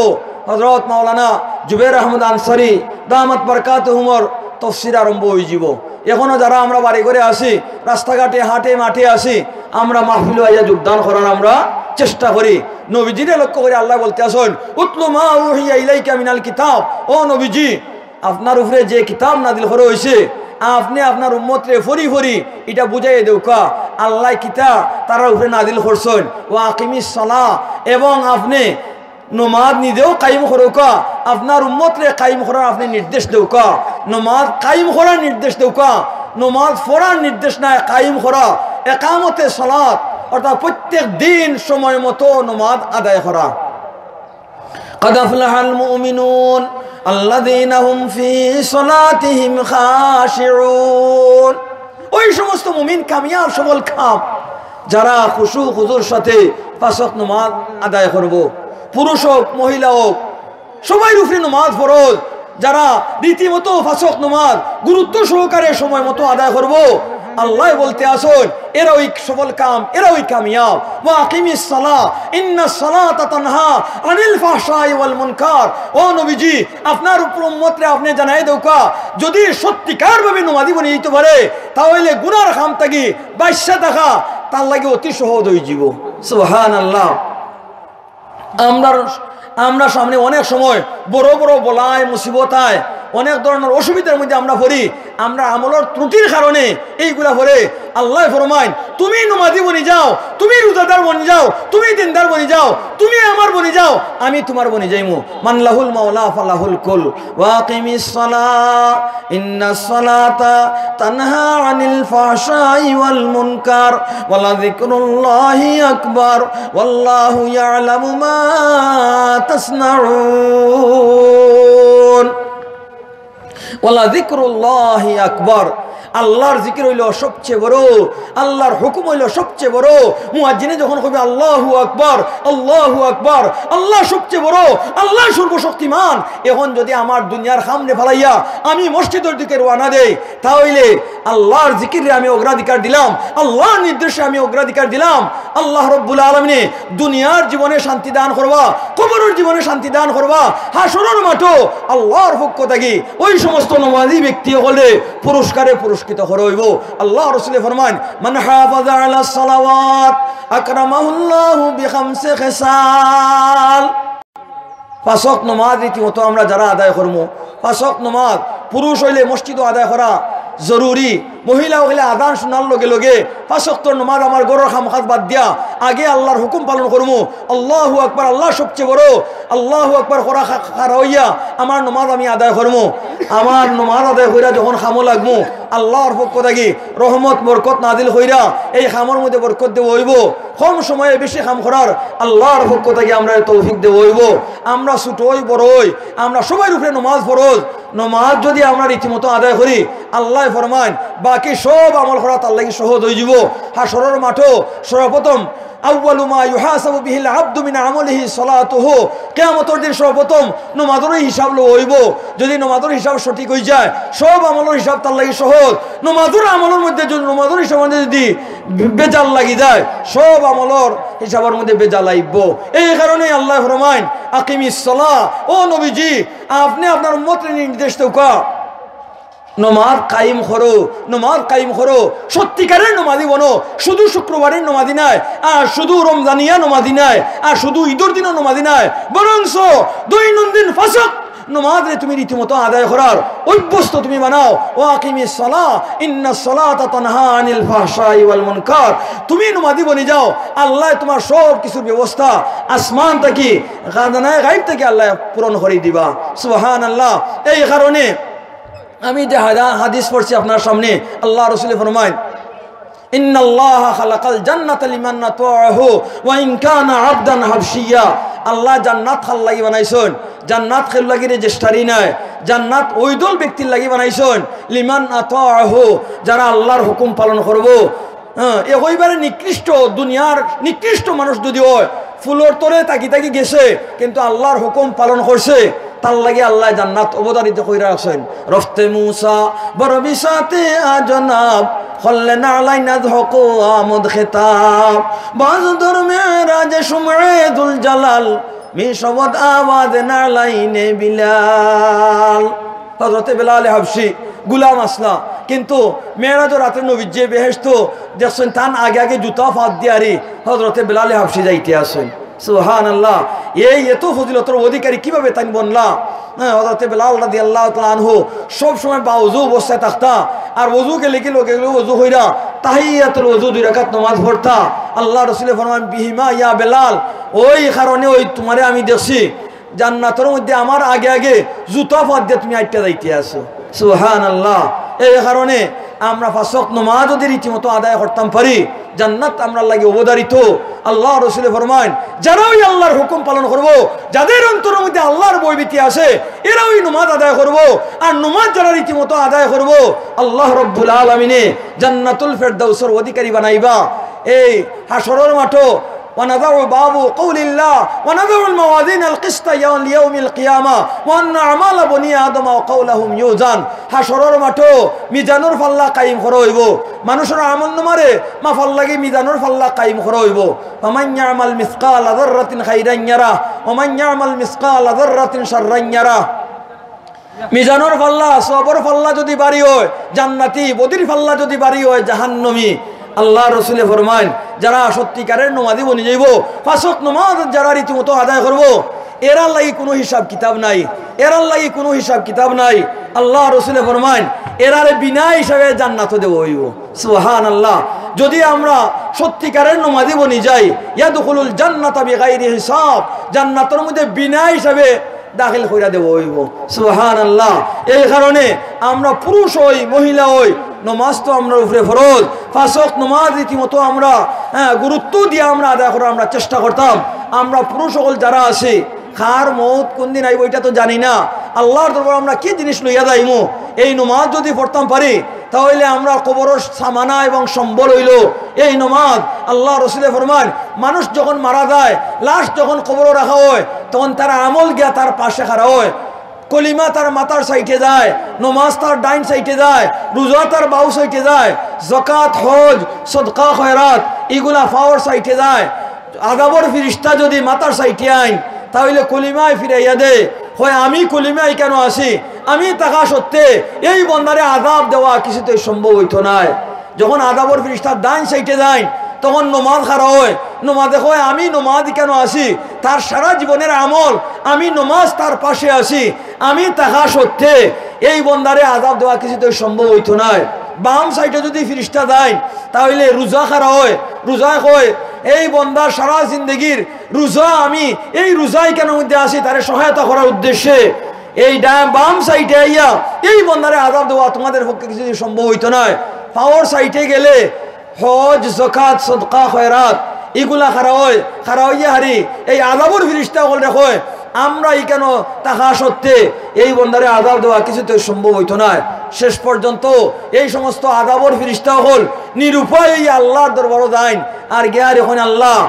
হযরত মাওলানা জুবের আহমদ আনসারী দামাত বারকাতুহুমর তফসির আরম্ভ অইযিবো। এখনো যারা আমরা বাড়ি ঘরে আছি, রাস্তাঘাটে, হাটে, মাঠে আছি, আমরা মাহফিলো আইয়া যোগদান করার আমরা চেষ্টা করি। নবীজিরে লক্ষ্য করি আল্লায় বলতে আছইন, "উতলু মা উহিয়া ইলাইকা মিনাল কিতাব।" ও নবীজি, আপনার উপরে যে কিতাব নাজিল করা অইছে, আপনে আপনার উম্মতরে ফড়ি ফড়ি ইটা বুঝাইয়া দেউক্কা, আল্লায় কিতা তারার উপরে নাজিল করছইন। "ওয়া আকিমিস সালাহ", এবং আপনে নমাজ নিজেও কায়েম করউক্কা, আপনার উম্মতরে কায়েম করার আপনে নির্দেশ দেউক্কা, নমাজ কায়েম করার নির্দেশ দেউক্কা, নমাজ পড়ার নির্দেশ নায়, কায়েম করা, একামতে সালাত, অর্থাৎ প্রত্যেক দিন সময় মতো নমাজ আদায় করা। قد أفلح المؤمنون الذين هم في صلاتهم خاشعون। ওই সমস্ত মুমিন কামিয়াব, সফল কাম, যারা খুশু খুজুর সাথে পাঁচ ওয়াক্ত নমাজ আদায় করবো। পুরুষ হোক, মহিলা হোক, সবাইর উপরে নমাজ ফরজ। যারা রীতিমতো পাঁচ ওয়াক্ত নমাজ গুরুত্ব সহকারে সময় মতো আদায় করবো, আল্লায় বলতে আছইন, এরাউ সফল কাম, এরাউ কামিয়াব। ওয়া আকিমিস সালাহ, ইন্নাস সালাতা তানহা আনিল ফাহশাই ওয়াল মুনকার। ও নবীজি, আপনার উপর উম্মতরে আপনে জানাই দেউক্কা, যুদি সত্যিকার ভাবে নমাজি বনি যাইতো পারে, তা অইলে গুনার কাম থাকি বাঁচিয়া থাকা তার লাগি অতি সহজ অইযিবো। সুবহানাল্লাহ। আমরার, আমরার সামনে অনেক সময় বড় বড় বালাই মুসিবত আয়, অনেক ধরনর অসুবিধার মধ্যে আমরা পড়ি, আমরার আমলর ত্রুটির কারণে এইগুলা পড়ে। আল্লায় ফরমাইন, "তুমি নমাজি বনি যাও, তুমি রোজাদার বনি যাও, তুমি দিনদার বনি যাও, তুমি আমার বনি যাও, আমি তুমার বনি যাইমু।" মান লাহুল মাওলা ফালাহুল কুল। ওয়া আকিমিস সালাহ, ইন্নাস সালাতা তানহা আনিল ফাহশাই ওয়াল মুনকার, ওয়ালা যিকরুল্লাহি আকবার, ওয়াল্লাহু ইয়ালামু মা তাসনাউন। ওয়ালা যিকরুল্লাহি আকবার। আল্লার জিকির অইলো সবচেয়ে বড়, আল্লার হুকুম অইলো সবচেয়ে বড়। মুয়াজ্জিনে যখন কইবে, "আল্লাহু আকবার, আল্লাহু আকবার, আল্লা সবচেয়ে বড়, আল্লা সর্বশক্তিমান।" এখন যুদি আমার দুনিয়ার কামরে ফালাইয়া আমি মসজিদর দিকে রওয়ানা দেই, তা অইলে আল্লার জিকিররে আমি অগ্রাধিকার দিলাম, আল্লার নির্দেশে আমি অগ্রাধিকার দিলাম। আল্লাহ রব্বুল আলামিনে দুনিয়ার জীবনে শান্তি দান করবা, কবরর জীবনে শান্তি দান করবা, হাশরর মাঠো আল্লার পক্ষ থাকি ওই সমস্ত নমাজি ব্যক্তি অকলরে পুরস্কারে পুরস্কৃত করা অইবো। আল্লার রসুলে ফরমাইন, "মান হাফাজা আলা সালাওয়াত আকরামাহুল্লাহু বিখামসি খিসাল।" পাঁচ ওয়াক্ত নমাজ রীতিমতো আমরা যারা আদায় করমু, পাঁচ ওয়াক্ত নমাজ পুরুষ অইলে মসজিদো আদায় করা জরুরি, মহিলা অইলে আজান শুনার লগে লগে পাঁচ ওয়াক্ত নমাজ আমার ঘরর কাম কাজ বাদ দিয়া আগে আল্লার হুকুম পালন করমু। আল্লাহু আকবার, আল্লা সবচেয়ে বড়। আল্লাহু আকবার করা খা-, খাড়া অইয়া আমার নমাজ আমি আদায় করমু। আমার নমাজ আদায় কইরা যখন কামো লাগমু, আল্লার পক্ষ থাকি রহমত বরকত নাজিল কইরা এই কামর মধ্যে বরকত দেওয়া অইবো। কম সময়ে বেশি কাম করার আল্লার পক্ষ থাকি আমরারে তৌফিক দেওয়া অইবো। আমরা ছোট অই বড় অই, আমরা সবার উপরে নমাজ ফরজ। নমাজ যুদি আমরা রীতিমতো আদায় করি, আল্লায় ফরমাইন, বাকি সব আমল করা তার লাগি সহজ অইযিবো। হাশরর মাঠো সর্বপ্রথম আউয়ালু মা ইউহাসাবু বিহিল আবদু মিন আমালিহি সালাতুহু। কিয়ামতর দিন সর্বপ্রথম নমাজরই হিসাব লওয়া অইবো। যুদি নমাজর হিসাব সঠিক অইযায়, সব আমলর হিসাব তার লাগি সহজ। নমাজর আমলর মধ্যে যুদি, নমাজর হিসাবর মধ্যে যুদি ভেজাল লাগি যায়, সব আমলর হিসাবর মধ্যে ভেজাল আইবো। এই কারণে আল্লায় ফরমাইন, "আকিমিস সালাহ", ও নবীজি, আপনে আপনার উম্মতরে নির্দেশ দেউক্কা, নমাজ কায়েম করো, নমাজ কায়েম করো, সত্যিকারের নমাজি বনো। শুধু শুক্রবারের নমাজি নায়, আর শুধু রমজানিয়া নমাজি নায়, আর শুধু ঈদর দিনও নমাজি নায়, বরঞ্চ দৈনন্দিন পাঁচ ওয়াক্ত নমাজরে তুমি রীতিমতো আদায় করার অভ্যস্ত তুমি বানাও। "ওয়া আকিমিস সালাহ, ইন্নাস সালাতা তানহা আনিল ফাহশাই ওয়াল মুনকার।" তুমি নমাজি বনি যাও, আল্লায় তুমার সব কিছুর ব্যবস্থা আসমান থাকি, খাজানায়ে গাইব থাকি আল্লায় পূরণ করি দিবা। সুবহানাল্লাহ। এই কারণে আমি যে হাদা-, হাদিস পড়ছি আপনার সামনে, আল্লার রসুলে ফরমাইন, "ইন্নাল্লাহা খালাকাল জান্নাতা লিমান আতাআহু ওয়া ইন কানা আবদান হাবশিয়া।" আল্লায় জান্নাত কার লাগি বানাইছইন? জান্নাত কেউর লাগি রেজিস্টারি নায়। জান্নাত ওই দল ব্যক্তির লাগি বানাইছইন, লিমান আতাআহু, যারা আল্লার হুকুম পালন করবো। হ্যাঁ, একেবারে নিকৃষ্ট, দুনিয়ার নিকৃষ্ট মানুষ যুদি অয়, ফুলর তলে থাকি থাকি গেছে, কিন্তু আল্লার হুকুম পালন করছে, তার লাগি আল্লায় জান্নাত অবধারিত কইরা রাখছইন। রফতে মুসা বড় বিসাতে আজনাব, খল্লে নালাইন আজ হক আমদ খেতাব। বাজ দর মেরাজে শুমরে দুল জালাল, মি শবদ আওয়াজ নালাইনে বিলাল। হযরতে বেলালে হাবশি গুলাম আছলা, কিন্তু মেরাজর রাতে নবীজিয়ে বেহেশতো দেখছইন, তান আগে আগে জুতা ফাত দিয়ারি হযরতে বেলালে হাবশি যাইতে আছইন। সুবহানাল্লাহ। এই এত ফজিলতর অধিকারী কিভাবে তাইন বনলা? হ্যাঁ, হযরতে বেলাল রাদিয়াল্লাহু তাআলা আনহু সব সময় বাউজু অবস্থায় থাকতা, আর ওযু গেলে কি লগে লগে ওযু কইরা তাহিয়াতুল ওযু দুই রাকাত নামাজ পড়তা। আল্লার রসুলে ফরমান, "বিহিমা ইয়া বেলাল, ওই কারণে ওই তুমারে আমি দেখছি জান্নাতর মধ্যে আমার আগে আগে জুতা ফাত দিয়া তুমি আইট্টা যাইতে আছো।" সুবহানাল্লাহ। এই কারণে আমরা পাঁচ ওয়াক্ত নমাজ যুদি রীতিমতো আদায় করতাম পারি, জান্নাত আমরার লাগি অবধারিত। আল্লার রসুলে ফরমাইন, যারা ওই আল্লার হুকুম পালন করবো, যাদের অন্তরর মধ্যে আল্লার ভয়ভীতি আছে, এরা ওই নমাজ আদায় করবো। আর নমাজ যারা রীতিমতো আদায় করবো, আল্লাহ রব্বুল আলামিনে জান্নাতুল ফেরদাউসর অধিকারী বানাইবা। এই হাশরর মাঠো ونضع, باب قول الله, ونضع الموازين القسط يوم, ليوم القيامة, وأن أعمال بني آدم وقولهم يوزن. হাশরর মাঠো মিজানর পাল্লা কায়েম করা অইবো। মানুষর আমল নামারে মাপার লাগি মিজানর পাল্লা কায়েম করা অইবো। فمن يعمل مثقال ذرة خيرا يره، ومن يعمل مثقال ذرة شرا يره। মিজানর পাল্লা, সওয়াবর পাল্লা যুদি ভারি অয় জান্নাতি, বদির পাল্লা যুদি ভারি অয় জাহান্নামি। আল্লার রসুলে ফরমাইন, যারা সত্যিকারের নমাজি বনি যাইবো, পাঁচ ওয়াক্ত নমাজ যারা রীতিমতো আদায় করবো, এরার লাগি কুনু হিসাব কিতাব নাই, এরার লাগি কুনু হিসাব কিতাব নাই। আল্লার রসুলে ফরমাইন, এরারে বিনা হিসাবে জান্নাতো দেওয়া অইবো। সুবহানাল্লাহ। যুদি আমরা সত্যিকারের নমাজি বনি যাই, يدخل الجنة بغير حساب, জান্নাতর মধ্যে বিনা হিসাবে দাখিল কইরা দেওয়া অইবো। সুবহানাল্লাহ। এই কারণে আমরা পুরুষ অই, মহিলা অই, নমাজ তো আমরার উপরে ফরজ। পাঁচ ওয়াক্ত নমাজ রীতিমতো আমরা, হ্যাঁ, গুরুত্ব দিয়া আমরা আদায় করার আমরা চেষ্টা করতাম। আমরা পুরুষ অকল যারা আছি, কার মউত কুনদিন আইবো ইটা তো জানি না। আল্লার দরবারো আমরা কি জিনিস লইয়া যাইমু, এই নমাজ যুদি পড়তাম পারি, তাইলে আমরার কবরর সামানা এবং সম্বল অইলো এই নমাজ। আল্লার রসুলে ফরমাইন, মানুষ যখন মারা যায়, লাশ যখন কবরো রাখা অয়, তখন তার আমল গিয়া তার পাশে খাড়া অয়। কলিমা তার মাথার সাইডে যায়, নমাজ তার ডাইন সাইডে যায়, রোজা তার বাউ সাইডে যায়, যাকাত, হজ, সদকা, খয়রাত ইগুলা পাওর সাইডে যায়। আযাবর ফিরিস্তা যুদি মাথার সাইডে আইন, তাইলে কলিমায় ফিরাইয়া দেয়, কয়, "আমি কলিমায় কেন আছি? আমি থাকা সত্ত্বে এই বন্দারে আযাব দেওয়া কিছুতেই সম্ভব অইতো নায়।" যখন আযাবর ফিরিস্তা ডাইন সাইডে যাইন, তখন নমাজ খাড়া অয়। নমাজে কয়, "আমি নমাজ কেন আছি? তার সারা জীবনের আমল, আমি নমাজ তার পাশে আছি, আমি থাকা সত্ত্বে এই বন্দারে আযাব দেওয়া কিছুতেই সম্ভব অইতো নায়।" বাম সাইডে যুদি ফিরিস্তা যাইন, তাইলে রোজা খাড়া অয়। রোজায় কয়, "এই বন্দার সারা জিন্দেগির রোজা, আমি এই রোজায় কেন মধ্যে আছি, তারে সহায়তা করার উদ্দেশ্যে।" এই ডান বাম সাইডে আইয়া এই বন্দারে আযাব দেওয়া তোমাদের পক্ষে কিছুতেই সম্ভব অইতো নায়। পাওর সাইডে গেলে হজ, যাকাত, সদকা, খয়রাত ইগুলা খাড়া অয়। খাড়া অইয়া হারি এই আযাবর ফিরিস্তা অকলরে কয়, "আমরা ইখানো থাকা সত্ত্বে এই বন্দারে আযাব দেওয়া কিছুতেই সম্ভব অইতো নায়।" শেষ পর্যন্ত এই সমস্ত আযাবর ফিরিস্তা অকল নিরুপায় অইয়া আল্লার দরবারো যাইন। আর গিয়া হারি কইন, "আল্লাহ,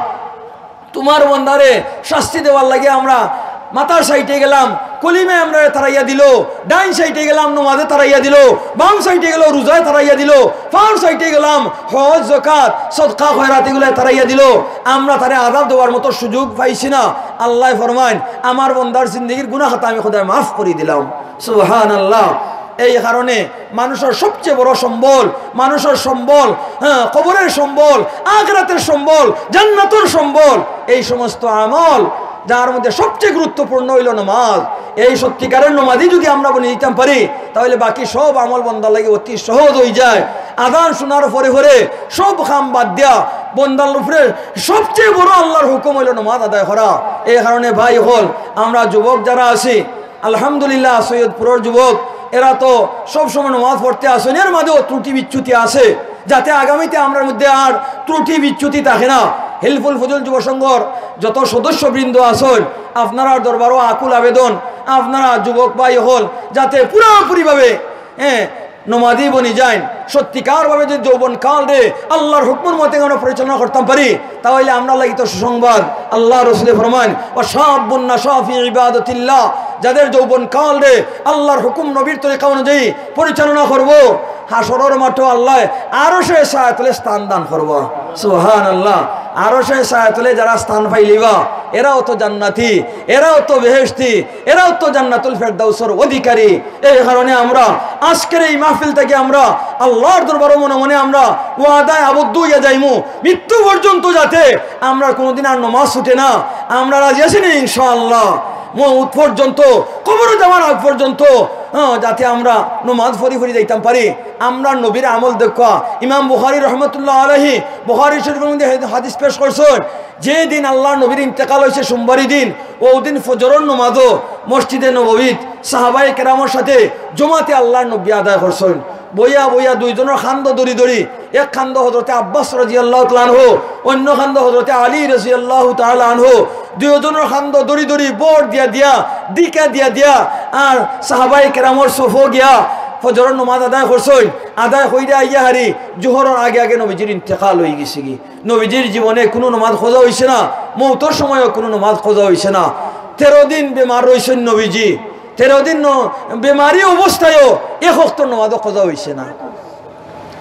তোমার বন্দারে শাস্তি দেওয়ার লাগি আমরা মাথার সাইডে গেলাম, কলিমায় আমরারে তাড়াইয়া দিলো, ডাইন সাইডে গেলাম, নমাজে তাড়াইয়া দিলো, বাম সাইডে গেলে রোজায় তাড়াইয়া দিলো, পাওর সাইডে গেলাম, হজ, যাকাত, সদকা, খয়রাত ইগুলায় তাড়াইয়া দিলো। আমরা তারে আযাব দেওয়ার মতো সুযোগ পাইছি না।" আল্লায় ফরমাইন, "আমার বন্দার জিন্দেগির গুনাহ খাতা আমি খোদায় মাফ করি দিলাম।" সুবহানাল্লাহ। এই কারণে মানুষর সবচেয়ে বড় সম্বল, মানুষর সম্বল, হ্যাঁ, কবরের সম্বল, আখিরাতের সম্বল, জান্নাতর সম্বল, এই সমস্ত আমল, যার মধ্যে সবচেয়ে গুরুত্বপূর্ণ অইলো নমাজ। এই সত্যিকারের নমাজি যুদি আমরা বনি যাইতাম পারি, তাইলে বাকি সব আমল বন্দার লাগি অতি সহজ অইযায়। আজান শোনার পরে পরে সব কাম বাদ দিয়া বন্দার উপরে সবচেয়ে বড় আল্লার হুকুম অইলো নমাজ আদায় করা। এই কারণে ভাই অকল, আমরা যুবক যারা আছি, আলহামদুলিল্লাহ, সৈয়দপুরর যুবক, এরা তো সব সময় নমাজ পড়তে আছইন, এর মাঝেও ত্রুটি বিচ্যুতি আছে, যাতে আগামীতে আমরার মধ্যে আর ত্রুটি বিচ্যুতি থাকে না। হিলফুল ফজল যুব সংঘর যত সদস্যবৃন্দ আছইন, আপনারার দরবারও আকুল আবেদন, আপনারা যুবক ভাই অকল যাতে পুরাপুরিভাবে, হ্যাঁ, নমাজি বনি যাইন, সত্যিকারভাবে যুদি যৌবন কালরে আল্লার হুকুমর মতে আমরা পরিচালনা করতাম পারি, তাইলে আমরার লাগি তো সুসংবাদ। আল্লার রসুলে ফরমাইন, "ওয়া শাবুন নাশা ফি ইবাদাতিল্লাহ", যাদের যৌবন কালরে আল্লার হুকুম নবীর তরিকা অনুযায়ী পরিচালনা করবো, হাশরর মাঠো আল্লায় আরশে ছায়াতলে স্থান দান করবো। সুবহানাল্লাহ। আরশে ছায়াতলে যারা স্থান পাইলিবা, এরাও তো জান্নাতি, এরাও তো বেহেশতি, এরাও তো জান্নাতুল ফেরদাউসর অধিকারী। এই কারণে আমরা আজকের এই মাহফিল থাকি আমরা আল্লার দরবারো মনে মনে আমরা ওয়াদায় আবদ্ধ অইয়া যাইমু, মৃত্যু পর্যন্ত যাতে আমরার কোনোদিন আর নমাজ ছুটে না। আমরা রাজি আছি নি ইনশাআল্লাহ? মউত পর্যন্ত, কবরো যাওয়ার আগ পর্যন্ত, হ্যাঁ, যাতে আমরা নমাজ পড়ি পড়ি যাইতাম পারি। আমরার নবীর আমল দেখবা। ইমাম বুখারী রহমতুল্লাহ আলাইহি বুখারী শরীফর মধ্যে হাদিস পেশ করছইন, যে দিন আল্লার নবীর ইন্তেকাল অইছে সোমবারই দিন, অউ দিন ফজরর নমাজও মসজিদে নববীত সাহাবায়ে কেরামর সাথে জমাতে আল্লার নবী আদায় করছইন। বইয়া বইয়া দুইজনর কান্দো ধরি ধরি, এক কান্দো হযরতে আব্বাস রাদিয়াল্লাহু তাআলা আনহু, অইন্য কান্দো হযরতে আলী রাদিয়াল্লাহু তাআলা আনহু, দুইজনর কান্দো ধরি ধরি ভর দিয়া দিয়া, ধিক্কা দিয়া দিয়া, আর সাহাবায়ে কেরামর সফো গিয়া ফজরর নমাজ আদায় করছইন, আদায় কইরা আইয়া হারি জোহরর আগে আগে নবীজির ইন্তেকাল অইগেছেগি। নবীজির জীবনে কুনু নমাজ কজা অইছে না, মউতর সময়ও কুনু নমাজ কজা অইছে না। তেরো দিন বেমার রইছইন নবীজি, তেরো দিন ন-, বেমারি অবস্থায়ও এক ওয়াক্তর নমাজও কজা অইছে না।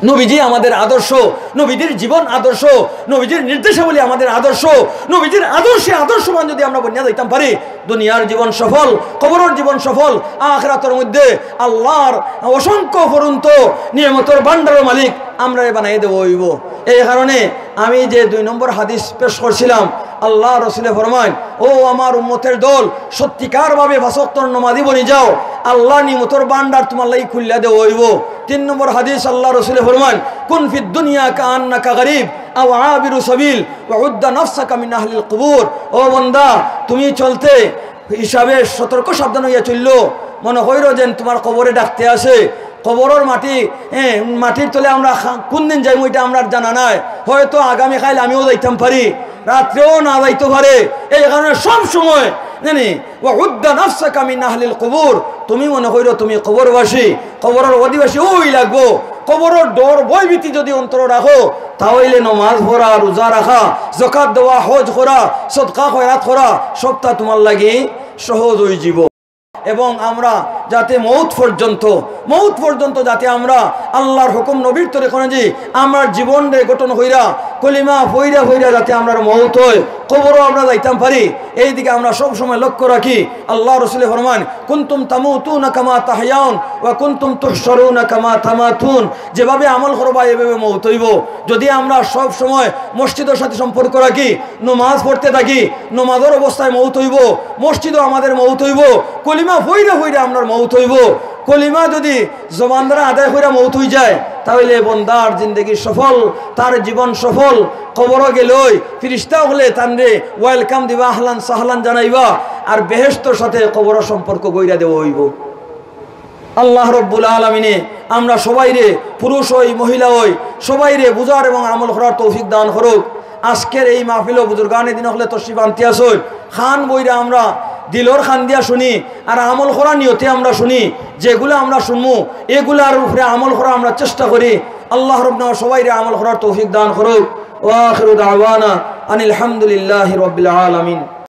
নবীজি আমাদের আদর্শ, নবীজির জীবন আদর্শ, নবীজির নির্দেশাবলী আমাদের আদর্শ। নবীজির আদর্শে আদর্শবান যদি আমরা বনিয়া যাইতাম পারি, দুনিয়ার জীবন সফল, কবরর জীবন সফল, আখিরাতর মধ্যে আল্লাহর অসংখ্য অফুরন্ত নিয়ামতর ভান্ডারর মালিক আমরারে বানাই দেওয়া অইবো। এই কারণে আমি যে দুই নম্বর হাদিস পেশ করছিলাম, আল্লাহর রসুলে ফরমাইন, "ও আমার উম্মতের দল, সত্যিকারভাবে পাঁচ ওয়াক্তর নমাজি বনি যাও, আল্লাহর নিয়ামতর ভান্ডার তুমার লাগি খুলিয়া দেওয়া অইবো।" তিন নম্বর হাদিস, আল্লাহর রসুলে ফরমাইন, "কুন ফিদ দুনিয়া কাআন্নাকা গারিব আও আবিরু সাবিল ওয়া উদ্দা নাফসাকা মিন আহলিল কুবুর।" ও বন্দা, তুমি চলতে হিসাবে সতর্ক সাবধান অইয়া চললো, মনে কইরো যেন তুমার কবরে ডাকতে আছে। কবরর মাটি, এ, মাটির তলে আমরা খা-, কুন দিন যাইমু, ইটা আমরার জানা নাই। হয়তো আগামীকাইল আমিও যাইতাম পারি, রাত্রেও না যাইতো পারে। এই কারণে সব সময়, জানি, "ওয়া উদ্দা নাফসাকা মিন আহলিল কুবুর", তুমি মনে কইরো তুমি কবরবাসী, কবরর অধিবাসী অই লাগবো। কবরর ডর ভয়ভীতি যদি অন্তরো রাখো, তাইলে নমাজ পড়া, রোজা রাখা, যাকাত দেওয়া, হজ করা, সদকা খয়রাত করা, সবটা তুমার লাগি সহজ অইযিবো। এবং আমরা যাতে মউত পর্যন্ত, মউত পর্যন্ত যাতে আমরা আল্লাহর হুকুম, নবীর তরিকা অনুযায়ী আমরার জীবনরে গঠন কইরা, কলিমা পইড়া পইড়া যাতে আমরার মউত অয়, কবরও আমরা যাইতাম পারি, এই দিকে আমরা সব সময় লক্ষ্য রাখি। আল্লাহর রসুলে ফরমাইন, "কুনতুম তামুতুনা কামা তাহইয়াউন ওয়া কুনতুম তুহশারুনা কামা তামাতুন।" যেভাবে আমল করবা, এভাবে মউত অইবো। যদি আমরা সব সময় মসজিদর সাথে সম্পর্ক রাখি, নমাজ পড়তে থাকি, নমাজর অবস্থায় মউত অইবো, মসজিদও আমাদের মউত অইবো, কলিমা পইড়া পইড়া আমরার মউত অইবো। কলিমা যদি জবান দ্বারা আদায় কইরা মউত অই যায়, তাইলে বন্দার জিন্দেগি সফল, তার জীবন সফল। কবরও গেলেই ফিরিস্তা অকলে তানরে welcome দিবা, আহলান সাহলান জানাইবা, আর বেহেশতর সাথে কবরর সম্পর্ক গইরা দেওয়া অইবো। আল্লাহ রব্বুল আলামিনে আমরা সবাইরে, পুরুষ অই, মহিলা অই, সবাইরে বুঝার এবং আমল করার তৌফিক দান করুক। আজকের এই মাহফিলও বুজুর্গানে দিন অকলে তশরিফ আনতে আছইন, কান বইরা আমরা দিলর কান দিয়া শুনি, আর আমল করার নিয়তে আমরা শুনি। যেগুলা আমরা শুনমু, এগুলার উপরে আমল করার আমরা চেষ্টা করি। আল্লাহ রব্বুল আলামিন সবাইরে আমল করার তৌফিক দান করুক। ওয়া আখিরু দাওয়ানা আনিল হামদুলিল্লাহি রাব্বিল আলামিন।